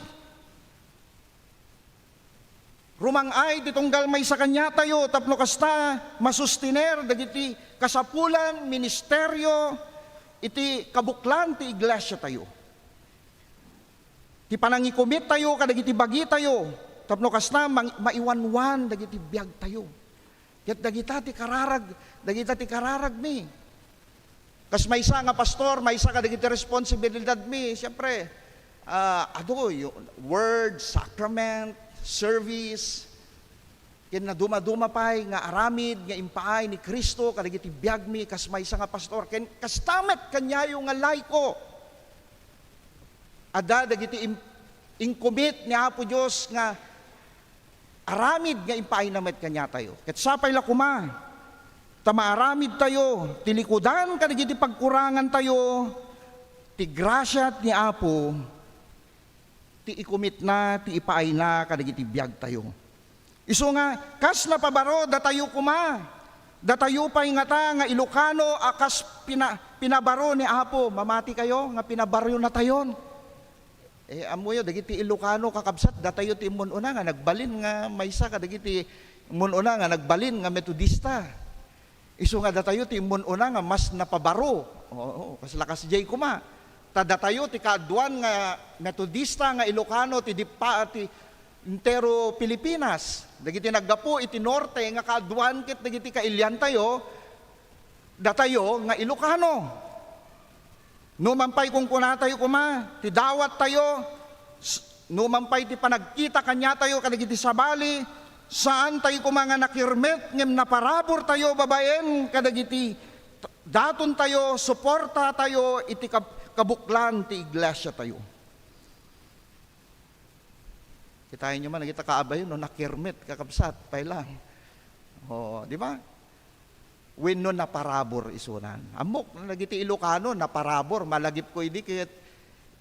Rumang-ay ti tunggal maysa kaniatayo tapno kasta, masustiner dagiti kasapulan, ministerio, iti kabuklan ti iglesiatayo. Ti panangikumittayo kadagiti bagitayo, tapno kasta, mang-, maiwanwan dagiti biagtayo. Ket dagita ti kararag, dagita ti kararagmi. Kas maysa nga pastor, maysa kadagiti responsibilidadmi, siempre, ah, adu, yu-, word, sacrament, service, ken nadumaduma pay nga aramid nga impaay ni Cristo kadagiti biagmi kas maysa nga pastor, ken kasta met kaniayo nga laiko. Adda dagiti im-, incommit ni Apo Dios nga aramid nga impaayna met kaniatayo. Ket sapay la koma ta maaramidtayo ti likudan kadagiti pagkurangantayo, ti grasia ni Apo, ti ikumitna, ti ipaayna kadagiti biagtayo. Isu nga, kas napabaro, datayo koma. Datayo pay ngata nga Ilocano a kas pina-, pinabaro ni Apo. Mamati kayo nga pinabaronatayon. Eh, ammoyo, dagiti Ilocano, kakabsat, datayo ti immun-una nga nagbalin nga maysa kadagiti immun-una nga nagbalin nga Metodista. Isu nga datayo ti immun-una nga mas napabaro. Oo, kasla kasdiay koma. Ta datayo ti kaaduan nga Metodista nga Ilocano ti dippa-, ti entero Pilipinas. Dagiti naggapu iti norte nga kaaduan ket dagiti kailiantayo, datayo nga Ilocano. No man pay kunkunatayo koma, ti dawattayo, s-, no man pay ti panagkita kaniatayo kadagiti sabali, saantayo koma nga nakirmet ngem naparaburtayo babaen kadagiti t-, datontayo, suportatayo iti kab-, kabuklan ti iglesiatayo. Kitaenyo man, dagita kaabayo, no, nakirmet, kakabsat, pay lang. Oo, di ba? Wenno naparabur isunan. Ammok, dagiti Ilocano, naparabur, malagipko idi ket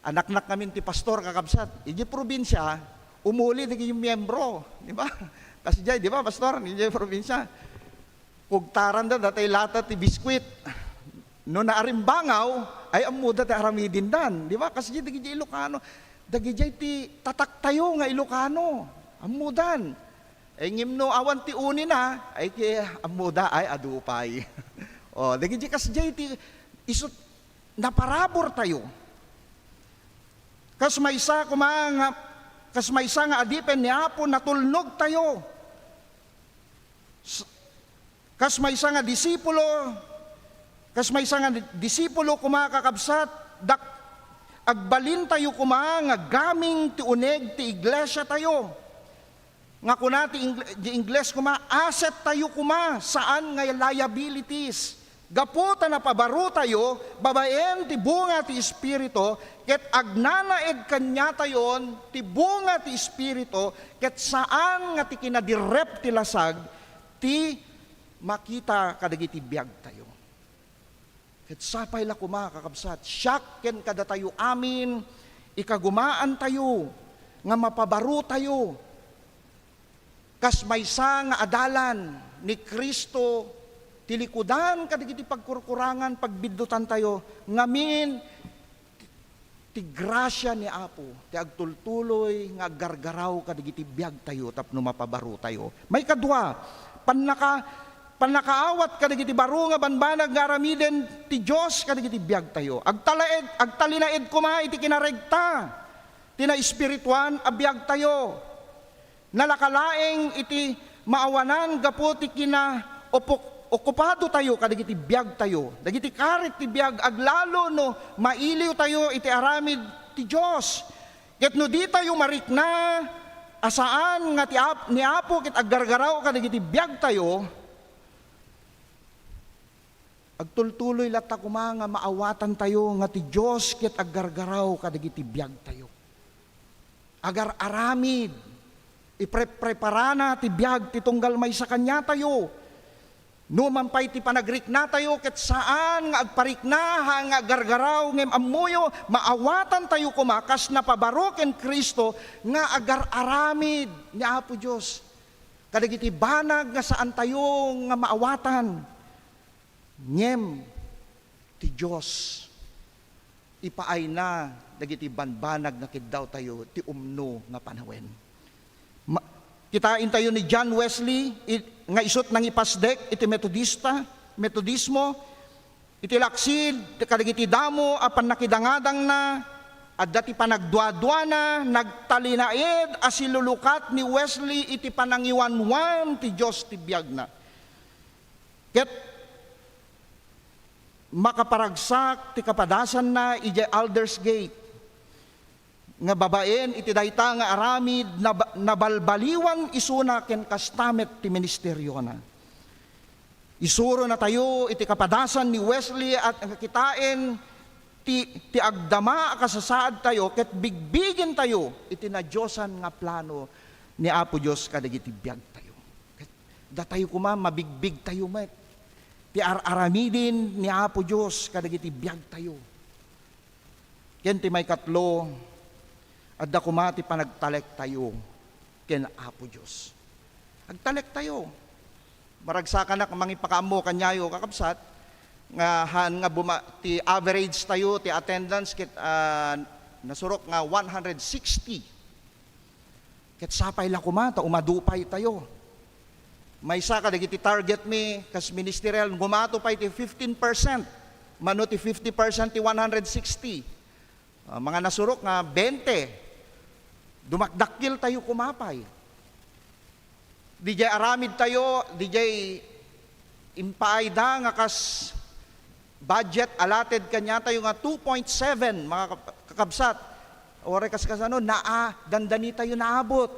anaknak ngamin ti pastor, kakabsat. Idiay probinsia, umuli dagiti miyembro, di ba? Kasdiay, di ba, pastor, idiay probinsia. Kugtaranda datay lata ti biskuit. No naarimbangaw, ay ammoda ti aramidendan, di ba? Kasdiay dagiti Ilocano, dagidiay ti tataktayo nga Ilocano, ammodan. Ay, ngem no awan ti unina, ay, ki-, ammoda, ay, adu pay. O, dagidiay kasdiay ti isu, naparaburtayo. Kas maysa koma nga, kas maysa nga adipen ni Apo, natulnogtayo. S-, kas maysa nga disipulo, kas maysa nga disipulo koma, kakabsat, dak-, agbalintayo koma nga gaming ti uneg ti iglesiatayo. Nga kuna ti Ing-, ti Ingles koma, asset tayo koma, saan nga liabilities. Gapu ta napabaro tayo babaen ti bunga ti Espiritu, ket agnanaed kaniatayon ti bunga ti Espiritu, ket saan nga ti kinadirrep ti lasag ti makita kadagiti biagtayo. Ket sapay la koma, kakabsat, siak ken kadatayo amin, ikagumaantayo nga mapabarotayo kas maysa nga adalan ni Cristo ti likudan kadagiti pagkurkurangan, pagbiddutantayo ngamin ti grasia ni Apo ti agtultuloy nga aggargaraw kadagiti biagtayo tapno mapabarotayo. Maikadua, pannaka-, pannakaawat kadagiti baro nga banbanag nga aramiden ti Dios kadagiti biagtayo. Agtalaed-, agtalinaed koma iti kinaregta ti naespirituan a biagtayo. Nalaka laeng iti maawanan gapu ti kinaopok-, okupadotayo kadagiti biagtayo. Dagiti karit ti biag aglalo no mailiwtayo iti aramid ti Dios. Ket no ditayo marikna a saan nga ti Ap-, ni Apo ket aggargaraw kadagiti biagtayo, agtultuloy latta koma nga maawatantayo nga ti Dios ket aggargaraw kadagiti biagtayo. Agar-aramid, iprepreparana ti biag ti tunggal maysa kaniatayo. No man pay ti panagriknatayo ket saan nga agparikna, haan nga aggargaraw, ngem ammoyo, maawatantayo koma kas napabaro ken Cristo nga agar-aramid ni Apo Dios kadagiti banag nga saantayo nga maawatan. Ngem ti Dios, ipaayna dagiti banbanag nga kiddawtayo ti umno nga panawen. Ma-, kitaentayo ni John Wesley, i-, nga isut' nangipasdek iti Metodista, Metodismo, iti laksid kadagiti damo a pannakidangadangna, adda ti panagduaduana, nagtalinaed a silulukat ni Wesley iti panangiwanwan ti Dios ti biagna. Ket makaparagsak ti kapadasanna idiay Aldersgate nga babaen iti dayta nga aramid, nab-, nabalbaliwan isuna ken kasta met ti ministeriona. Isuronatayo iti kapadasan ni Wesley a kitaen ti, ti agdama a kasasaadtayo ket bigbigentayo iti nadiosan nga plano ni Apo Dios kadagiti biagtayo. Ket datayo koma, mabigbigtayo met ti ar-aramiden ni Apo Dios kadagiti biagtayo. Ken ti maikatlo, adda koma ti panagtalektayo ken Apo Dios. Agtalektayo. Maragsakanak a mangipakaammo kaniayo, kakabsat, nga haan nga buma-, ti average tayo, ti attendance ket, ah, nasurok nga one hundred sixty. Ket sapay la koma ta umadupay tayo. Maysa kadagiti target mi kas ministerial, ngumato pay ti fifteen percent, mano ti fifty percent ti one hundred sixty. Ah, mga nasurok nga bente. Dumakdakkel tayo koma pay. Didiay aramid tayo, didiay impaayda nga kas budget allotted kaniatayo nga two point seven, mga kap-, kakabsat. Uray kas-, kasano, naa, dandani tayo naabot.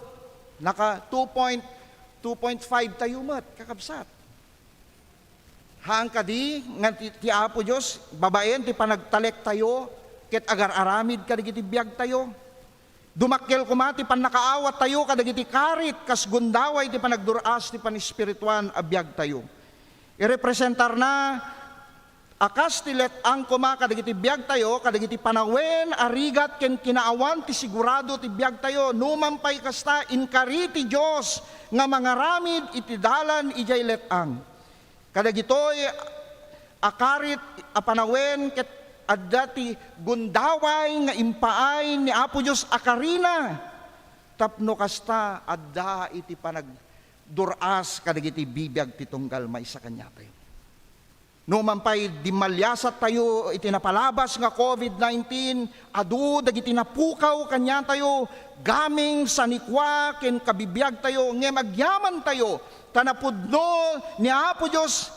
Naka two point, two point five tayo met, kakabsat. Haan kadi nga ti, ti Apo Dios, babaen ti panagtalektayo, ket agar-aramid kadagiti biagtayo. Dumakkel koma ti pannakaawattayo kadagiti karit kas gundaway ti panagdur-as ti panespirituan a biagtayo. Irepresentarna a kas ti let-ang koma kadagiti biagtayo, kadagiti panawen a rigat ken kinaawan ti sigurado ti biagtayo. Numan pay kasta, inkari ti Dios nga mangaramid iti dalan idiay let-ang. Kadagitoy a karit a panawen ket adda ti gundaway nga impaay ni Apo Dios a karina. Tapno kasta, adda iti panagdur-as kadagiti bibiag ti tunggal maysa kaniatayo. Numan pay dimmaliasattayo iti napalabas nga covid nineteen, adu dagiti napukaw kaniatayo, gaming, sanikua, ken kabibiagtayo, ngem agyamantayo, ta napudno ni Apo Dios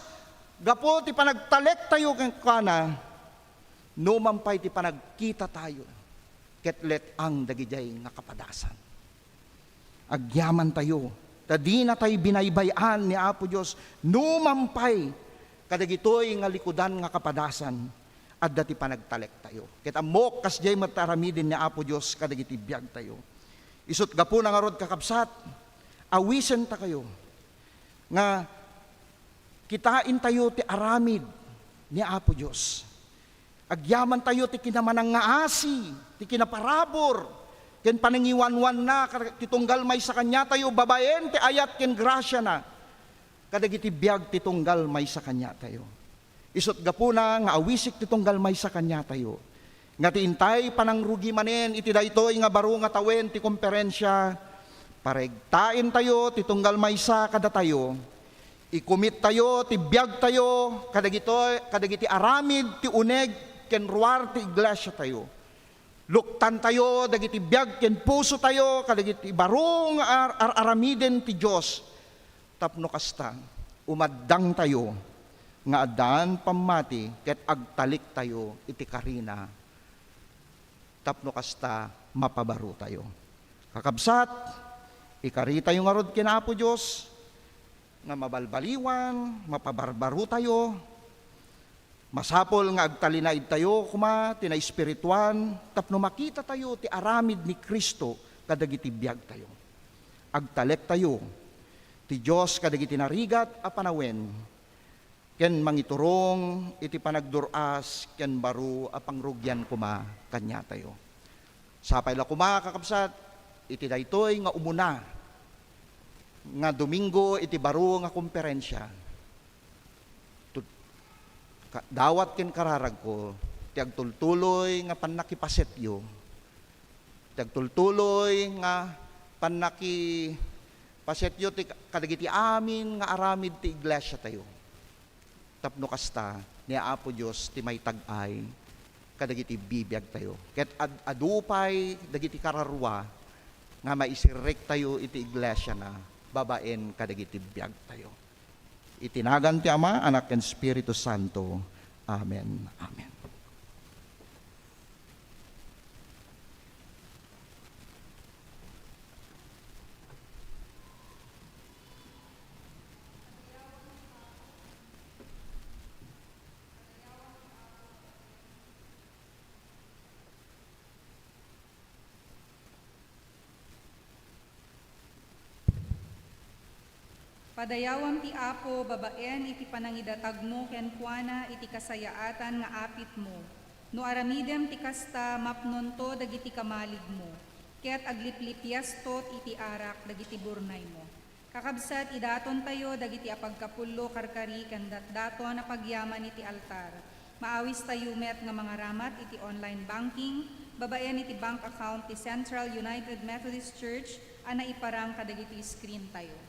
gapu ti panagtalektayo kenkuana, numan pay ti panagkitatayo ket let-ang dagidiay nga kapadasan. Agyamantayo, ta dinatay binaybay-an ni Apo Dios, numan pay kadagitoy nga likudan nga kapadasan, adda ti panagtalektayo. Ket ammok, kasdiay met ti aramiden ni Apo Dios kadagiti biagtayo. Isut' gapuna ngarud, kakabsat, awisentakayo nga kitaentayo ti aramid ni Apo Dios. Agyamantayo ti kinamanangngaasi, ti kinaparabur, ken panangiwanwanna ka-, ti tunggal maysa kaniatayo babaen ti ayat ken grasiana kadagiti biag ti tunggal maysa kaniatayo. Isut' gapuna nga awisik ti tunggal maysa kaniatayo, nga ti intay panangrugi manen iti daytoy nga baro nga tawen ti komperensia, paregtaentayo ti tunggal maysa kadatayo. Ikumittayo ti biagtayo kadagitoy, kadagiti aramid ti uneg ken ruar ti iglesiatayo. Luktantayo dagiti biag ken pusotayo kadagiti baro nga ar-, ar-aramiden ti Dios. Tapno kasta, umaddangtayo nga addaan pammati ket agtaliktayo iti karina. Tapno kasta, mapabarotayo. Kakabsat, ikaritayo ngarud ken Apo Dios nga mabalbaliwan, mapabarbarotayo. Masapul nga agtalinaedtayo koma ti naespirituan tapno makitatayo ti aramid ni Cristo kadagiti biagtayo. Agtalektayo ti Dios kadagiti narigat a panawen ken mangiturong iti panagdur-as ken baro a pangrugian koma kaniatayo. Sapay la koma, kakabsat, iti daytoy nga umuna nga Domingo iti baro nga komperensia. Tud-, ka-, dawat ken kararagko ti agtultuloy nga pannakipasetyo, ti agtultuloy nga pannakipasetyo ti ka-, kadagiti amin nga aramid ti iglesiatayo. Tapno kasta, ni Apo Dios ti maitag-ay kadagiti bibiagtayo. Ket ad-, adu pay dagiti kararua nga maisirrektayo iti iglesiana babaen kadagiti biagtayo. Iti nagan ti Ama, Anak, ken Espiritu Santo. Amen. Amen. Padayawam ti Apo babaen iti panangidatagmo kenkuana iti kasayaatan nga apitmo. No aramidem ti kasta, mapnonto dagiti kamaligmo, ket agliplipiastot iti arak dagiti burnaymo. Kakabsat, idatontayo dagiti apagkapullo, karkari, ken datdaton a pagyaman iti altar. Maawistayo met nga mangaramat iti online banking babaen iti bank account ti Central United Methodist Church a naiparang kadagiti screen tayo.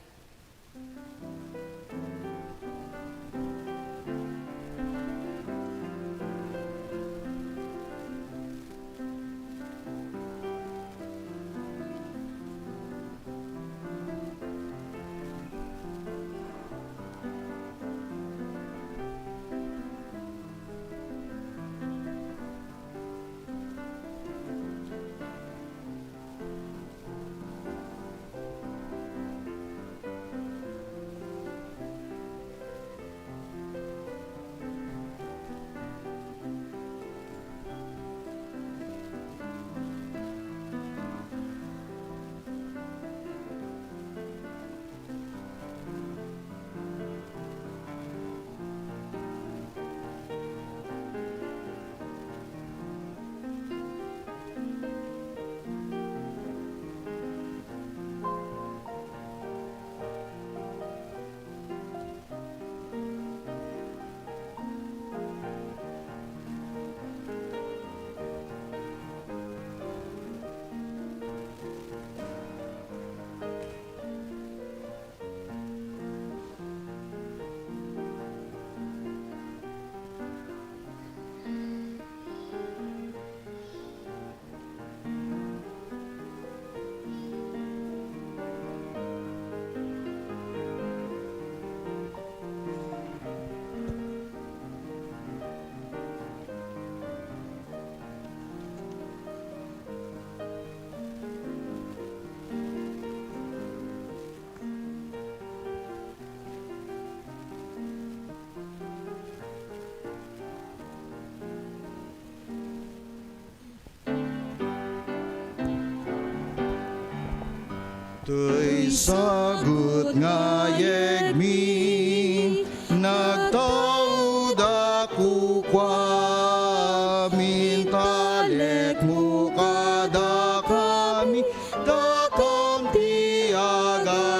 Daytoy sagut nga yegmi, nagtaud a kukuam, intalekmo kadakami, dakam ti agaywan.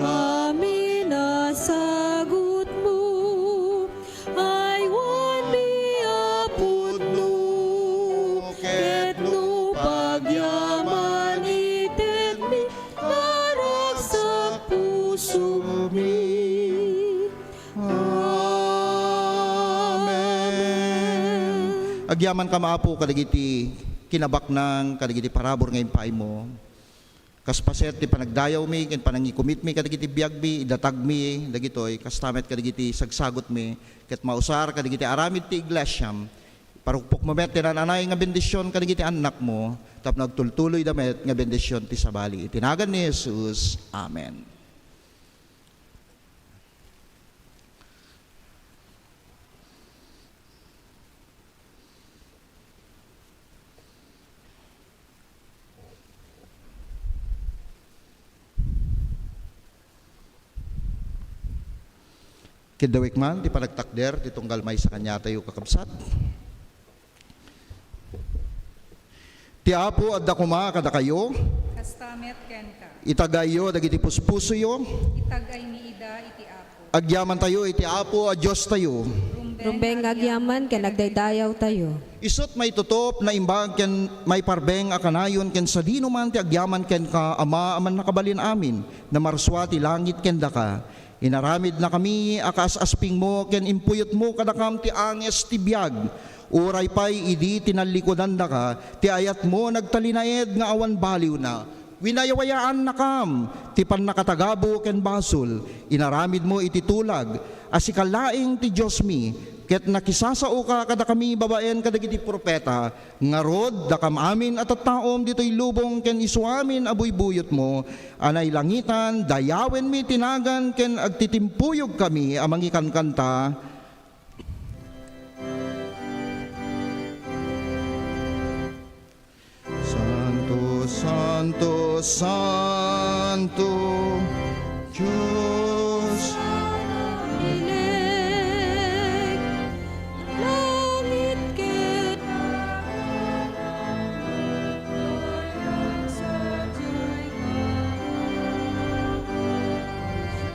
Amin a sagutmo, aywanmi a pudno, ket no pagyaman itedmi, naragsak pusomi. Amen. Agyamankam, Apo, kadagiti kinabaknang, kadagiti parabur nga impaaymo. Kas paset ti panagdayawmi ken panangikumitmi kadagiti biagmi, idatagmi dagitoy, kasta met kadagiti sagsagutmi, ket mausar kadagiti aramid ti iglesiam. Parukpokmo met ti naan-anay nga bendision kadagiti annakmo, tapno agtultuloyda met nga bendision ti sabali. Iti nagan ni Jesus. Amen. Kiddawek man ti panagtakder ti tunggal maysa kaniatayo, kakabsat. Ti Apo adda koma kadakayo. Kasta met kenka. Itagayyo dagiti puspusoyo. Itagaymi ida iti Apo. Agyamantayo iti Apo a Diostayo. Rumbeng nga agyaman ken agdaydayawtayo. Isut' maitutup, naimbag ken maiparbeng a kanayon ken sadino man ti agyaman kenka, Ama a Mannakabalin-amin, namarsua ti langit ken daka. Inaramidnakami a kaas-aspingmo ken impuyotmo kadakam ti anges ti biag. Uray pay idi tinallikudandaka, ti ayatmo nagtalinaed nga awan baliwna. Winayawayaannakam ti pannakatagabo ken basol. Inaramidmo iti tulag a sika laeng ti Diosmi, ket nakisasaoka kadakami babaen kadagiti profeta. Ngarud, dakam amin a tattaom ditoy lubong ken isuamin a buybuyotmo a nailangitan, dayawenmi ti nagan ken agtitimpuyogkami a mangikankanta. Santo, santo, santo, Dios. Langit ket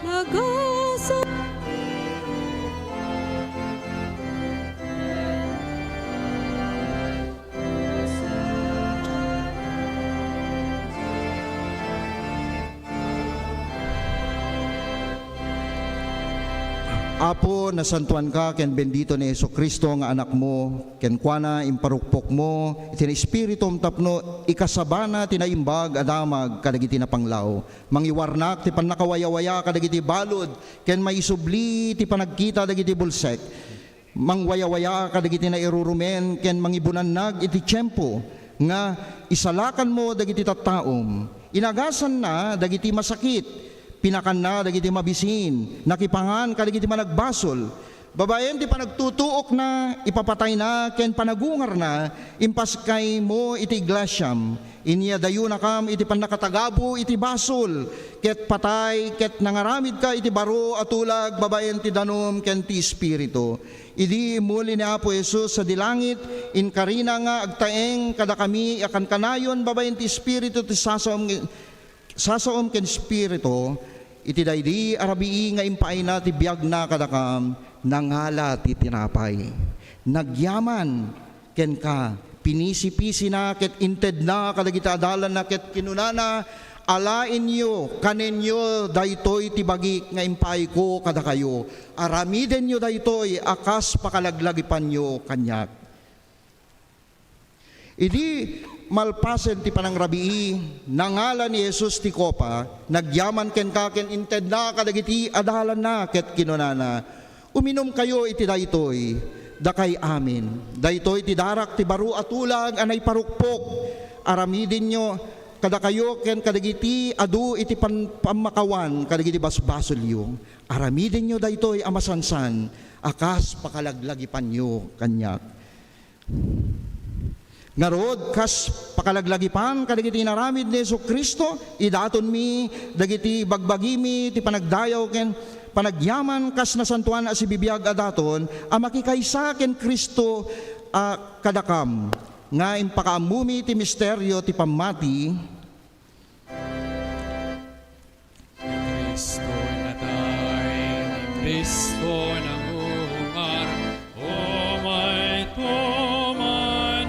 nagasa. Apo, nasantoanka ken bendito ni Jesu-Cristo nga Anakmo, kenkuana, imparukpokmo iti Espiritum tapno ikasabana ti naimbag a damag kadagiti napanglaw. Mangiwarnak ti pannakawayawaya kadagiti balud ken maisubli ti panagkita dagiti bulsek. Mangwayawaya kadagiti nairurumen ken mangibunannag iti tiempo nga isalakanmo dagiti tattaom. Inagasanna dagiti masakit, pinakanna dagiti mabisin, nakipangan kadagiti managbasol. Babaen ti panagtutuokna, ipapatayna ken panagungarna, impaskaymo iti iglesiam. Inyadayonakam iti pannakatagabo iti basol, ket patay, ket nangaramidka iti baro a tulag babaen ti danum ken ti Espiritu. Idi immuli ni Apo Jesus sadi langit, inkarina nga agtaeng kadakami a kankanayon babaen ti Espiritu ti sasaom, sasaom ken Espiritu. Iti daydi a rabii nga impaayna ti biagna kadakam, nangala ti tinapay. Nagyaman kenka, pinisipisina ket intedna kadagiti adalanna ket kinunana, "Alaenyo, kanenyo daytoy ti bagik nga impaayko kadakayo. Aramidenyo daytoy a kas pakalaglagipanyo kaniak." Idi malpasen ti panangrabii, nangala ni Jesus ti kopa, nagyaman kenka ken intedna kadagiti adalanna ket kinunana, "Uminumkayo iti daytoy, dakay amin. Daytoy ti darak ti baro a tulag a naiparukpok. Aramidenyo kadakayo ken kadagiti adu iti pan-, pammakawan kadagiti basbasolyo. Aramidenyo daytoy a masansan a kas pakalaglagipanyo kaniak." Ngarud, kas pakalaglagipan kadagiti inaramid ni Jesu-Cristo, idatonmi dagiti bagbagimi ti panagdayaw ken panagyaman kas nasantoan a sibibiag a daton a makikaysa ken Cristo a kadakam, nga impakaammomi ti misterio ti pammati. Ni Cristo natay, ni Cristo nangungar, umay tumanen.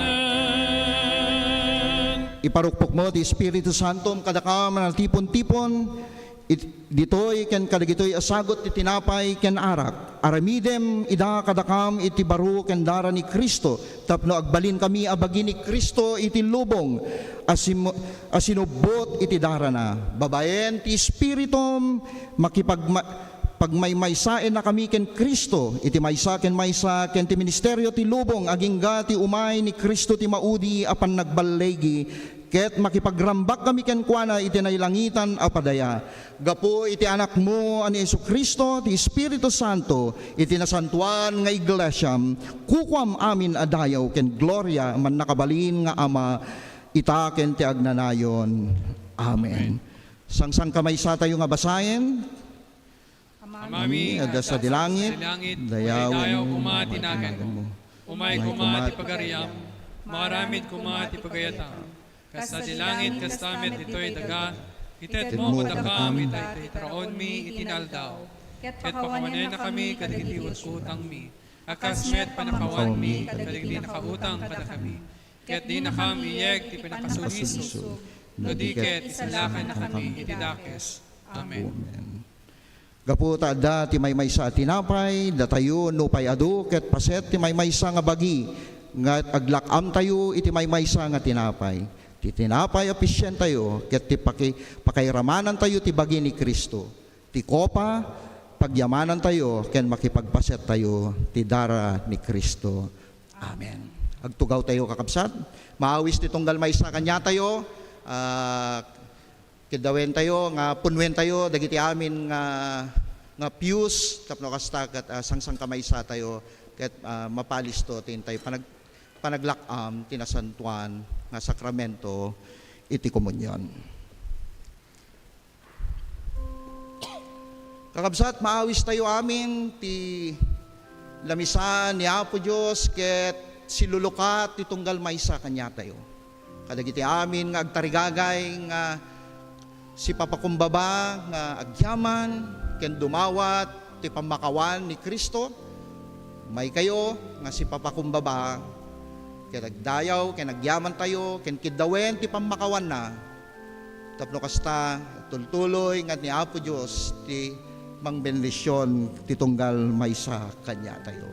Iparukpokmo ti Espiritu Santom kadakam a naltipon-tipon, it-, ditoy ken kadagitoy a sagut ti tinapay ken arak. Aramidem ida kadakam iti baro ken dara ni Cristo, tapno agbalinkami a bagi ni Cristo iti lubong a sim-, a sinubbot iti darana. Babaen ti Espiritum, makipagma-, pagmaymaysaennakami ken Cristo iti maysa ken maysa ken ti ministerio ti lubong agingga ti umay ni Cristo ti maudi a pannagballigi, ket makipagrambak kami kenkuana iti nailangitan a padaya. Gapu iti Anakmo a ni Jesu-Cristo, ti Espiritu Santo, iti nasantoan nga iglesiam, kukuam amin a dayaw ken gloria a mannakabalin nga Ama, ita ken ti agnanayon. Amen. Amen. Sangsangkamaysatayo nga basaen. Amami, adda sadi langit, dayawen koma ti naganmo. Umay koma ti pagariam, maaramid koma ti pagayatam. Kas sadi langit, kasta met ditoy daga, itedmo kadakami daytoy taraonmi iti naaldaw. Ket pakawanennakami kadagiti ut-utangmi, a kas met pannakawanmi kadagiti nakautang kadakami. Ket dinakam iyeg ti pannakasulisog, no di ket isalakannakami iti dakes. Amen. Amen. Gapu ta adda ti maymaysa a tinapay, datayo nupay adu ket paset ti maymaysa nga bagi, nga aglak-amtayo iti maymaysa nga tinapay. Ti tinapay a pisientayo ket ti paki-, pakairamanantayo ti bagi ni Cristo. Ti kopa, pagyamanantayo ken makipagpasettayo ti dara ni Cristo. Amen. Agtugawtayo, kakabsat. Maawis ti tunggal maysa kaniatayo. Ah, Kiddawentayo nga punnuentayo dagiti amin nga, nga pews tapno kasta ket, ah, sangsangkamaysatayo ket, ah, mapalisto ti intay panag-, panaglak-am ti nasantoan nga sakramento iti komunion. Kakabsat, maawistayo amin ti lamisan ni Apo Dios ket silulukat ti tunggal maysa kaniatayo. Kadagiti amin nga agtarigagay nga sipapakumbaba nga agyaman ken dumawat ti pammakawan ni Cristo, maykayo nga sipapakumbaba ket agdayaw ken agyamantayo ken kiddawen ti pammakawanna. Tapno kasta, tultuloy nga ni Apo Dios ti mangbendision ti tunggal maysa kaniatayo.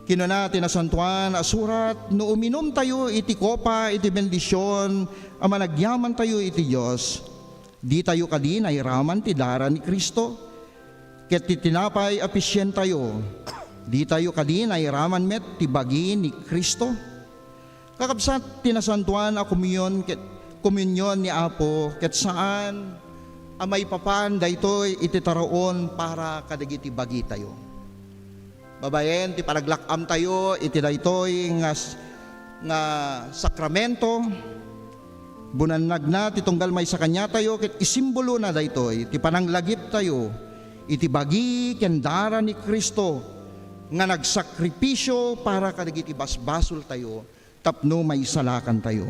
Kinuna ti Nasantoan a Surat, no uminumtayo iti kopa iti bendision a managyamantayo iti Dios, ditayo kadi nairaman ti dara ni Cristo? Ket ti tinapay a pisientayo, ditayo kadi nairaman met ti bagi ni Cristo? Kakabsat, ti nasantoan a komunion ket, komunion ni Apo ket saan a maipapan daytoy iti taraon para kadagiti bagitayo. Babaen ti panaglak-amtayo iti daytoy nga s-, nga sakramento, bunannagna ti tunggal maysa kaniatayo ket isimbolona daytoy ti pananglagiptayo iti bagi ken dara ni Cristo nga nagsakripisio para kadagiti basbasoltayo tapno maisalakantayo.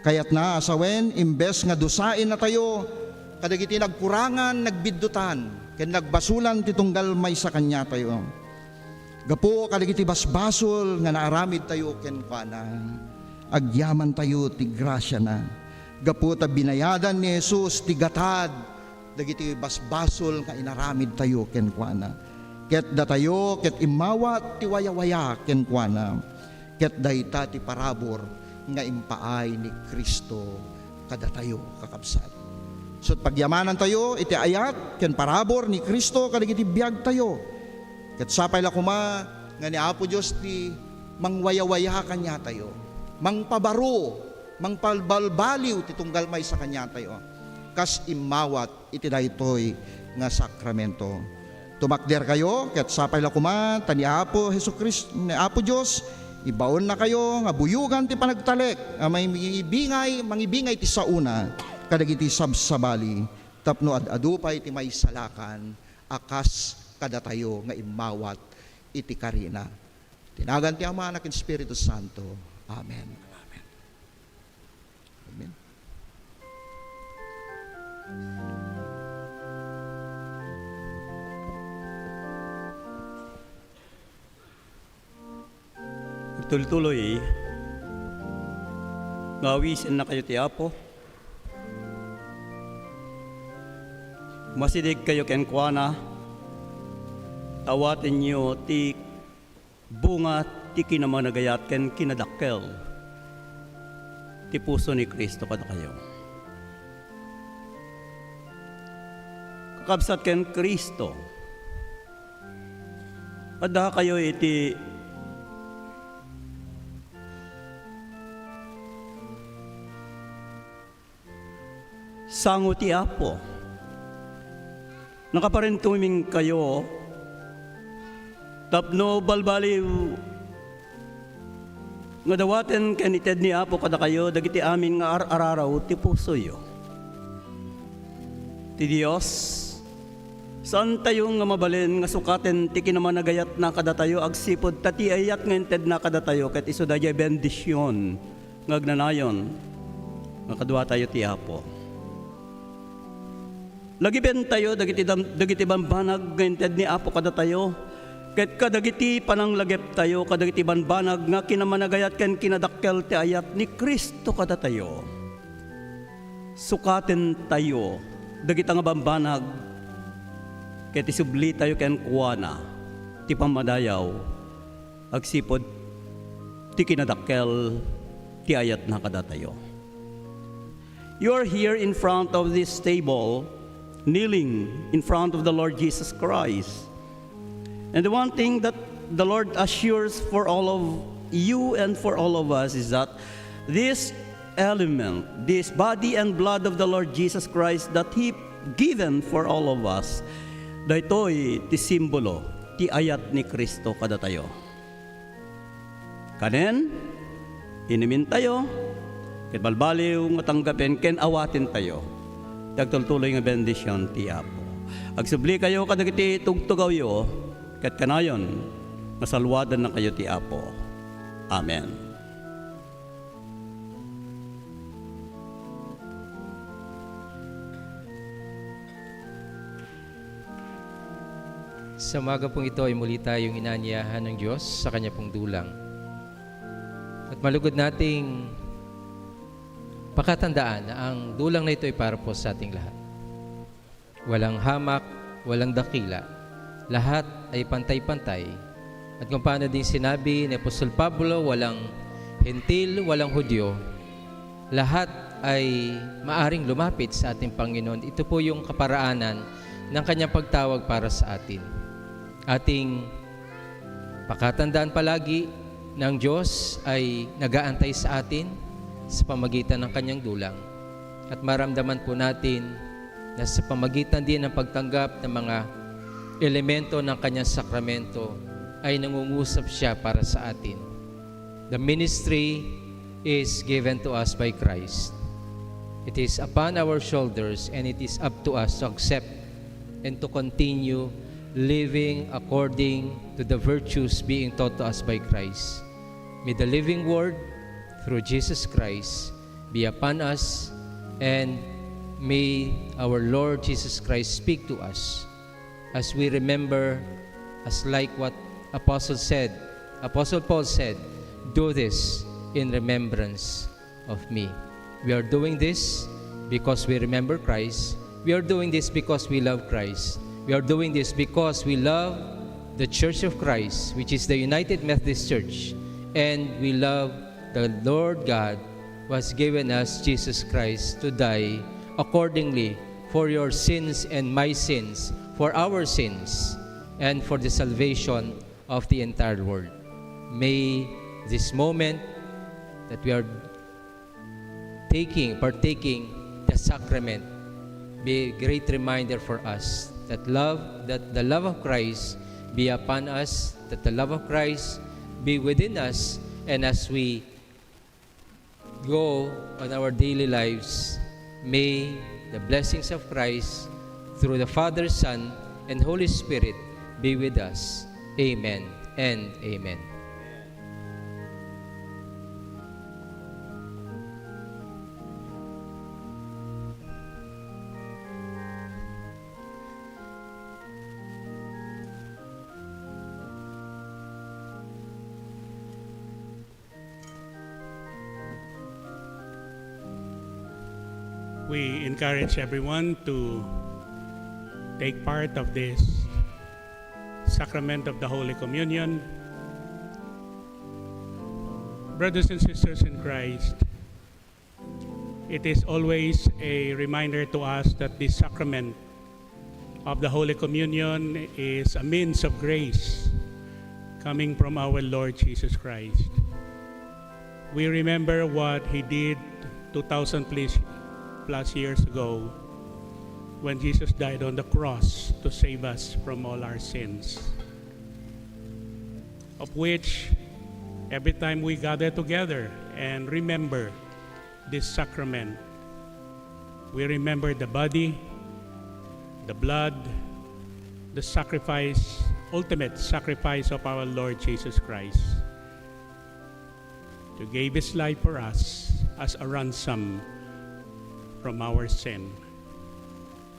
Kayatna a sawen, imbes nga dusaennatayo kadagiti nagkurangan, nagbiddutan, ken nagbasolan ti tunggal maysa kaniatayo. Gapu kadagiti basbasol nga naaramidtayo kenkuana, agyamantayo ti grasiana. Gapu ta binayadan ni Jesus ti gatad dagiti basbasol nga inaramidtayo kenkuana. Ket datayo ket immawat ti wayawaya kenkuana. Ket dayta ti parabur nga impaay ni Cristo kadatayo, kakabsat. Ket pagyamanantayo iti ayat ken parabur ni Cristo kadagiti biagtayo. Ket sapay la koma nga ni Apo Dios ti mangwayawaya kaniatayo, mangpabaro, mangpabalbaliw ti tunggal maysa kaniatayo, kas immawat iti daytoy nga sakramento. Tumakderkayo, ket sapay la koma ta ni Apo Jesu-Crist-, ni Apo Dios Ibaonnakayo nga buyogan ti panagtalek a mangibingay, mangibingay ti saona kadagiti sabsabali tapno ad-adu pay ti maisalakan a kas kadatayo nga immawat iti karina. Ti nagan ti Ama, Anak, ken Espiritu Santo. Amen. Amen. Amen. Tultuloy nga awisennakayo ti Apo. Masidegkayo kenkuana. Awatenyo ti bunga ti kinamanagayat ken kinadakkel ti puso ni Cristo kadakayo. Kakabsat ken Cristo, addakayo iti sango ti Apo. Nakaparintumingkayo tapno balbaliw nga dawaten ken ited ni Apo kadakayo dagiti amin nga ar-araraw ti pusoyo. Ti Dios, saantayo nga mabalin nga sukaten ti kinamanagayatna kadatayo agsipud ta ti ayat nga intedna kadatayo ket isu daydiay bendision nga agnanayon nga kaduatayo ti Apo. Lagipentayo dagiti dam-, dagiti bambanag nga inted ni Apo kadatayo, ket kadagiti pananglagiptayo kadagiti bambanag nga kinamanagayat ken kinadakkel ti ayat ni Cristo kadatayo. Sukatentayo dagita nga bambanag ket isublitayo kenkuana ti pammadayaw agsipud ti kinadakkel ti ayatna kadatayo. You are here in front of this table, kneeling in front of the Lord Jesus Christ. And the one thing that the Lord assures for all of you and for all of us is that this element, this body and blood of the Lord Jesus Christ that He given for all of us, daytoy ti simbolo ti ayat ni Cristo kadatayo. Kanen, inumintayo, ket balbaliw nga tanggapen ken awatentayo ti agtultuloy nga bendision ti Apo. Agsublikayo kadagiti tugtugawyo, ket kanayon nga saluadannakayo ti Apo. Amen. Sa umaga pong ito ay muli tayong inanyayahan ng Diyos sa Kanya pong dulang. At malugod nating pakatandaan na ang dulang na ito ay para po sa ating lahat. Walang hamak, walang dakila. Lahat ay pantay-pantay. At kung paano din sinabi ni Apostol Pablo, walang Hentil, walang Hudyo. Lahat ay maaring lumapit sa ating Panginoon. Ito po yung kaparaanan ng kanyang pagtawag para sa atin. Ating pakatandaan palagi na ang Diyos ay nagaantay sa atin sa pamagitan ng kanyang dulang. At maramdaman po natin na sa pamagitan din ng pagtanggap ng mga elemento ng kanyang sakramento ay nangungusap siya para sa atin. The ministry is given to us by Christ. It is upon our shoulders and it is up to us to accept and to continue living according to the virtues being taught to us by Christ. May the living word through Jesus Christ be upon us, and may our Lord Jesus Christ speak to us as we remember, as like what Apostle said, Apostle Paul said, "Do this in remembrance of me." We are doing this because we remember Christ. We are doing this because we love Christ. We are doing this because we love the Church of Christ, which is the United Methodist Church, and we love the Lord God who has given us Jesus Christ to die accordingly for your sins and my sins, for our sins, and for the salvation of the entire world. May this moment that we are taking, partaking the sacrament, be a great reminder for us that love, that the love of Christ be upon us, that the love of Christ be within us, And as we go on our daily lives, may the blessings of Christ through the Father, Son, and Holy Spirit be with us. Amen and amen. We encourage everyone to take part of this sacrament of the Holy Communion. Brothers and sisters in Christ, it is always a reminder to us that this sacrament of the Holy Communion is a means of grace coming from our Lord Jesus Christ. We remember what he did two thousand plus, plus years ago when Jesus died on the cross to save us from all our sins, of which every time we gather together and remember this sacrament, we remember the body, the blood, the sacrifice, ultimate sacrifice of our Lord Jesus Christ to give his life for us as a ransom from our sin.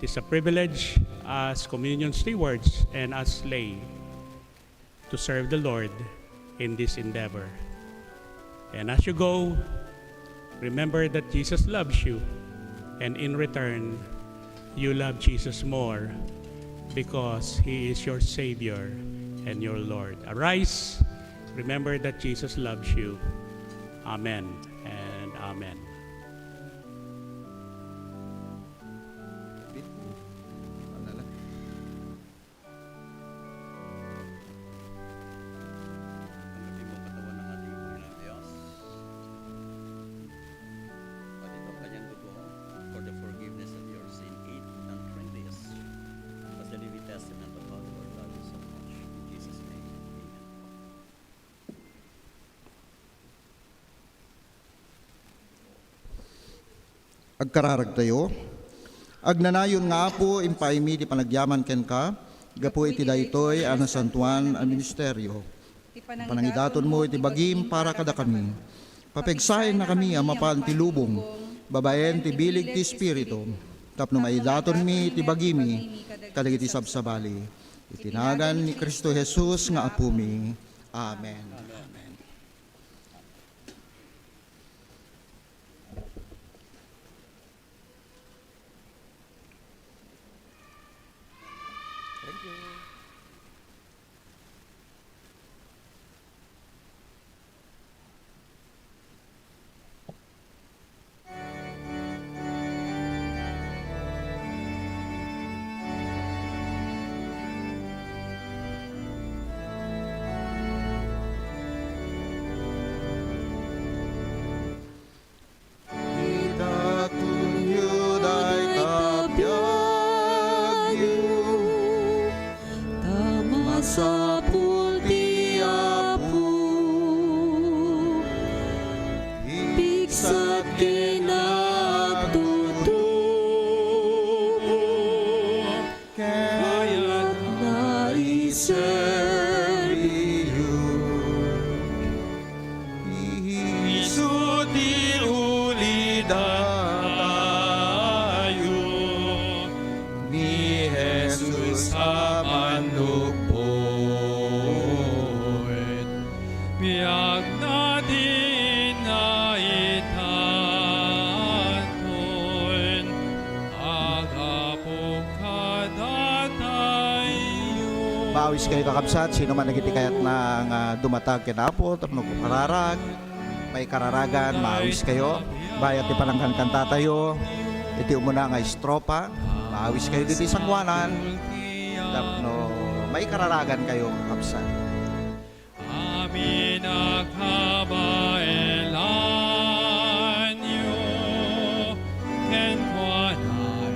It is a privilege as communion stewards and as lay to serve the Lord in this endeavor. And as you go, remember that Jesus loves you, and in return, you love Jesus more because he is your Savior and your Lord. Arise, remember that Jesus loves you. Amen and amen. Tanggapin mo ang katawan ng ating Panginoon Diyos. Pati itong kanyang dugo for the forgiveness of your sin. Eat and drink this. As the living testament of how the Lord loved you so much. In Jesus' name, amen. Agkararagtayo. Agnanayon nga Apo, impaaymi ti panagyaman kenka, gapu iti daytoy a nasantoan a ministerio. Panangidatonmo iti bagim para kadakami. Papigsayannakami a mapan ti lubong, babaen ti bileg ti Espiritu, tapno maidatonmi ti bagimi kadagiti sabsabali. Iti nagan ni Cristo Jesus nga Apomi. Amen. Amen. Thank you. Idatonyo dayta biagyo, ta masapul ti Apo. Pigsat ken agtutubo, kayatna iserbiyo. Isu ti ulidatayo ni Jesus a mannubbot. Biagna ti inaidaton, agapu kadatayo. Maawis kayo, kakabsat, sino man dagiti kayatna nga dumatag ken Apo tapno kararag, maikararagan, maawis kayo. Bayat ti panangkankantatayo, iti umuna nga estropa, maawis kayo ditoy sangoanan, tapno maikararagan kayo, kakabsat. Amin a kabaelanyo, kenkuana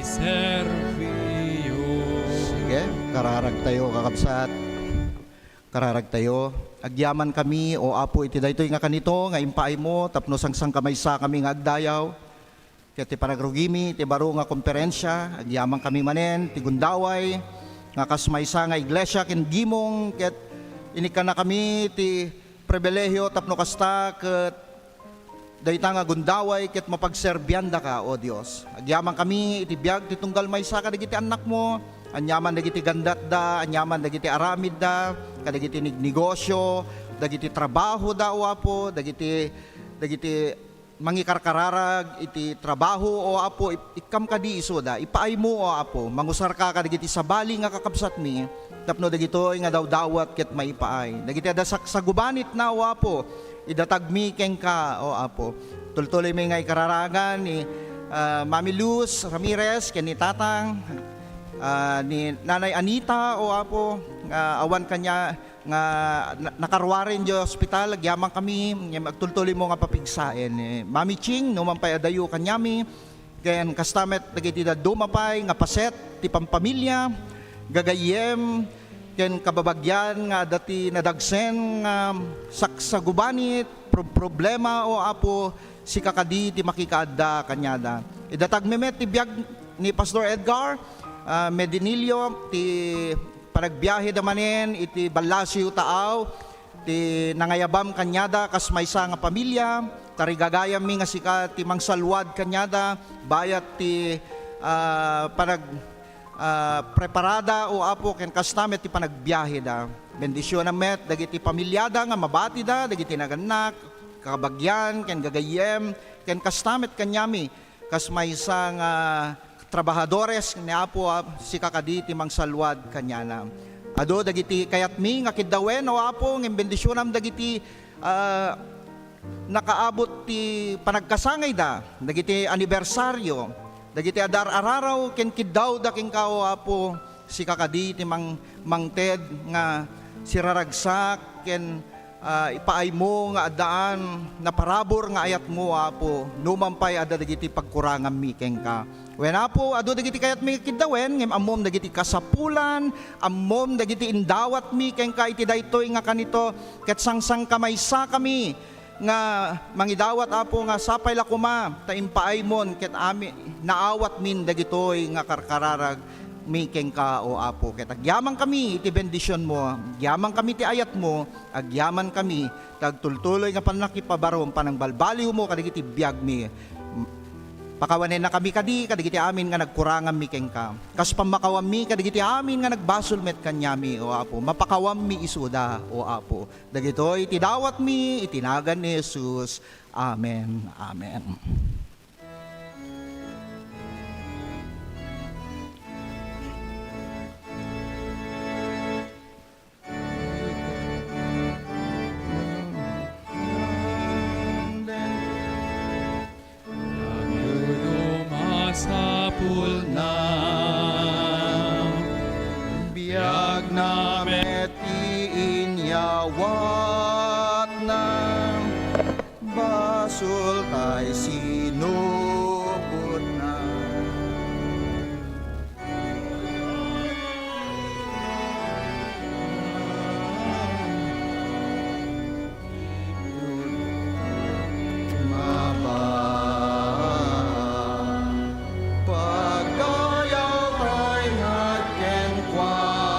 iserbiyo. Sige, kararag tayo, kakabsat. Kararagtayo, agyamankami, O Apo, iti daytoy nga kanito nga impaaymo tapno sangsangkamaysakami nga agdayaw. Ket ti panagrugimi iti baro nga komperensia, agyamankami manen ti gundaway nga kas maysa nga iglesia ken gimong, ket inikkannakami ti pribilehiyo tapno kasta, ket dayta nga gundaway ket mapagserbiandaka, O Dios. Agyamankami iti biag ti tunggal maysa kadagiti annakmo, aniaman dagiti gandatda, aniaman dagiti aramidda, kadagiti negnegosio, dagiti trabahoda, O Apo, dagiti, dagiti mangikarkararag iti trabaho, O Apo, ip-, ikkam kadi isuda, ipaaymo, O Apo, mangusarka kadagiti sabali nga kakabsatmi, tapno dagitoy nga dawdawat ket maipaay. Dagiti adda saksagubanitna, O Apo, idatagmi kenka, O Apo. Tultuloymi nga ikararagan ni, ah, Mami Luz Ramirez ken ni Tatang, ah, ni Nanay Anita, O Apo, nga awan kania, nga na-, nakaruaren idiay ospital, agyamankami, ngem agtultuloymo nga papigsaen. Eh, Mami Ching, no man pay adayo kaniami, ken kasta met dagiti dadduma pay nga paset ti pampamilia, gagayyem, ken kababagian nga adda ti nadagsen nga saksagubanit, pro-, problema, O Apo, sika kadi ti makikaadda kaniada. Idatagmi met ti biag ni Pastor Edgar, ah, Medinillo, ti panagbiaheda manen iti ballasiw taaw, ti nangayabam kaniada kas maysa nga pamilia, tarigagayammi nga sika ti mangsalwad kaniada, bayat ti, ah, panag-, ah, preparada, O Apo, ken kasta met ti panagbiaheda. Bendisionam met dagiti pamiliada nga mabatida, dagiti nagannak, kabagian, ken gagayyem, ken kasta met kaniami, kas maysa nga trabahadores ni Apo, ah, sika kadi ti mangsalwad kaniana. Adu dagiti kayatmi nga kiddawen, O Apo, ngem bendisionam dagiti, ah, nakaabot ti panagkasangayda, dagiti anibersario, dagiti adar-araraw ken kiddawda kenka, O Apo, sika kadi ti mang-, mangted nga siraragsak ken, ah, ipaaymo nga addaan naparabur nga ayatmo, Apo, no man pay adda dagiti pagkuranganmi kenka. Wen, Apo, adu dagiti kayatmi nga kiddawen, ngem ammom dagiti kasapulan, ammom dagiti indawatmi kenka iti daytoy nga kanito, ket sangsangkamaysakami nga mangidawat, Apo, nga sapay la koma ta impaaymon ket ami-, naawatmin dagitoy nga karkararagmi kenka, O Apo. Ket agyamankami iti bendisionmo, agyamankami iti ayatmo, agyamankami ti agtultuloy nga pannakipabarom, panangbalbaliwmo kadagiti biagmi. Pakawanennakami kadi kadagiti amin nga nagkuranganmi kenka. Kas pammakawanmi kadagiti amin nga nagbasol met kaniami, O Apo, mapakawanmi isuda, O Apo. Dagitoy ti dawatmi iti nagan ni Jesus. Amen. Amen. Dagitoy masapulna, biagna met ti inyawatna, basol tay sinupotna. Pagayawtayo kenkuana.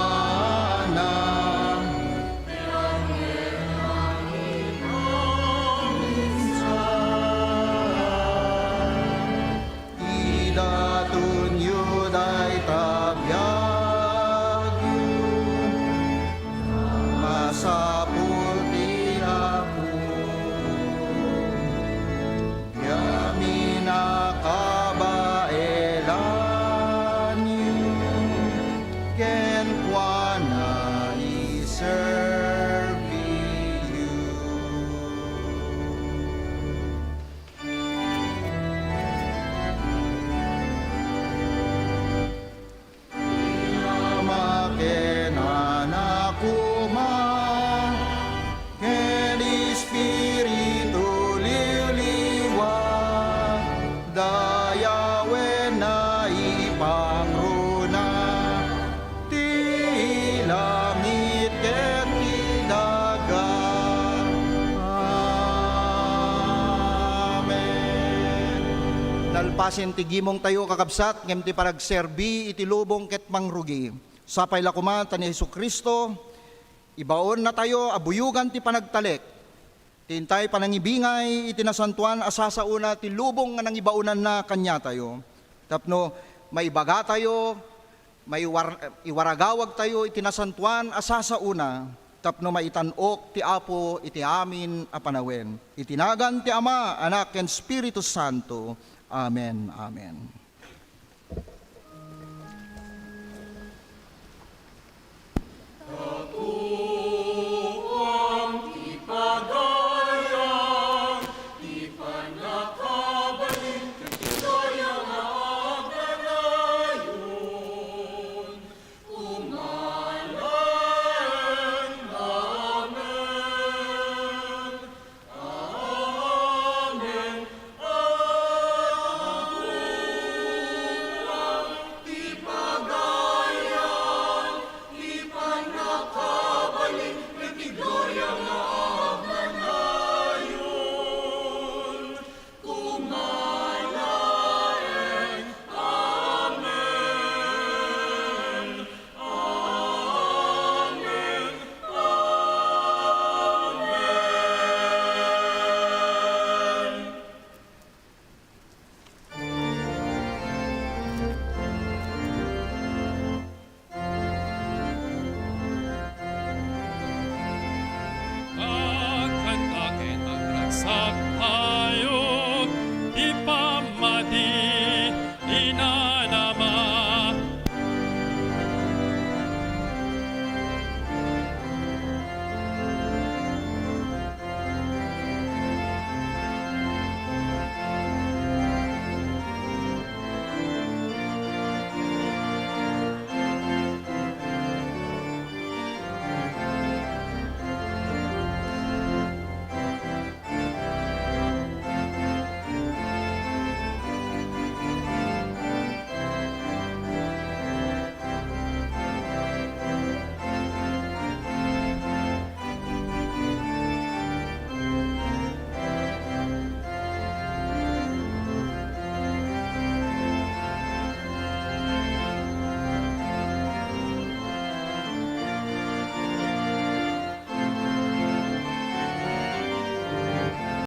Kalpasen ti gimong tayo, kakabsat, ngem ti panagserbi iti lubong ket mangrugi. Sapay la koma ta ni Jesu-Cristo, ibaonnatayo a buyogan ti panagtalek, ti intay panangibingay iti nasantoan a sasaona ti lubong nga nangibaonanna kaniatayo, tapno maibagatayo, maiwar-, iwaragawagtayo iti nasantoan a sasaona, tapno maitan-ok ti Apo iti amin a panawen. Iti nagan ti Ama, Anak, ken Espiritu Santo. Amen. Amen.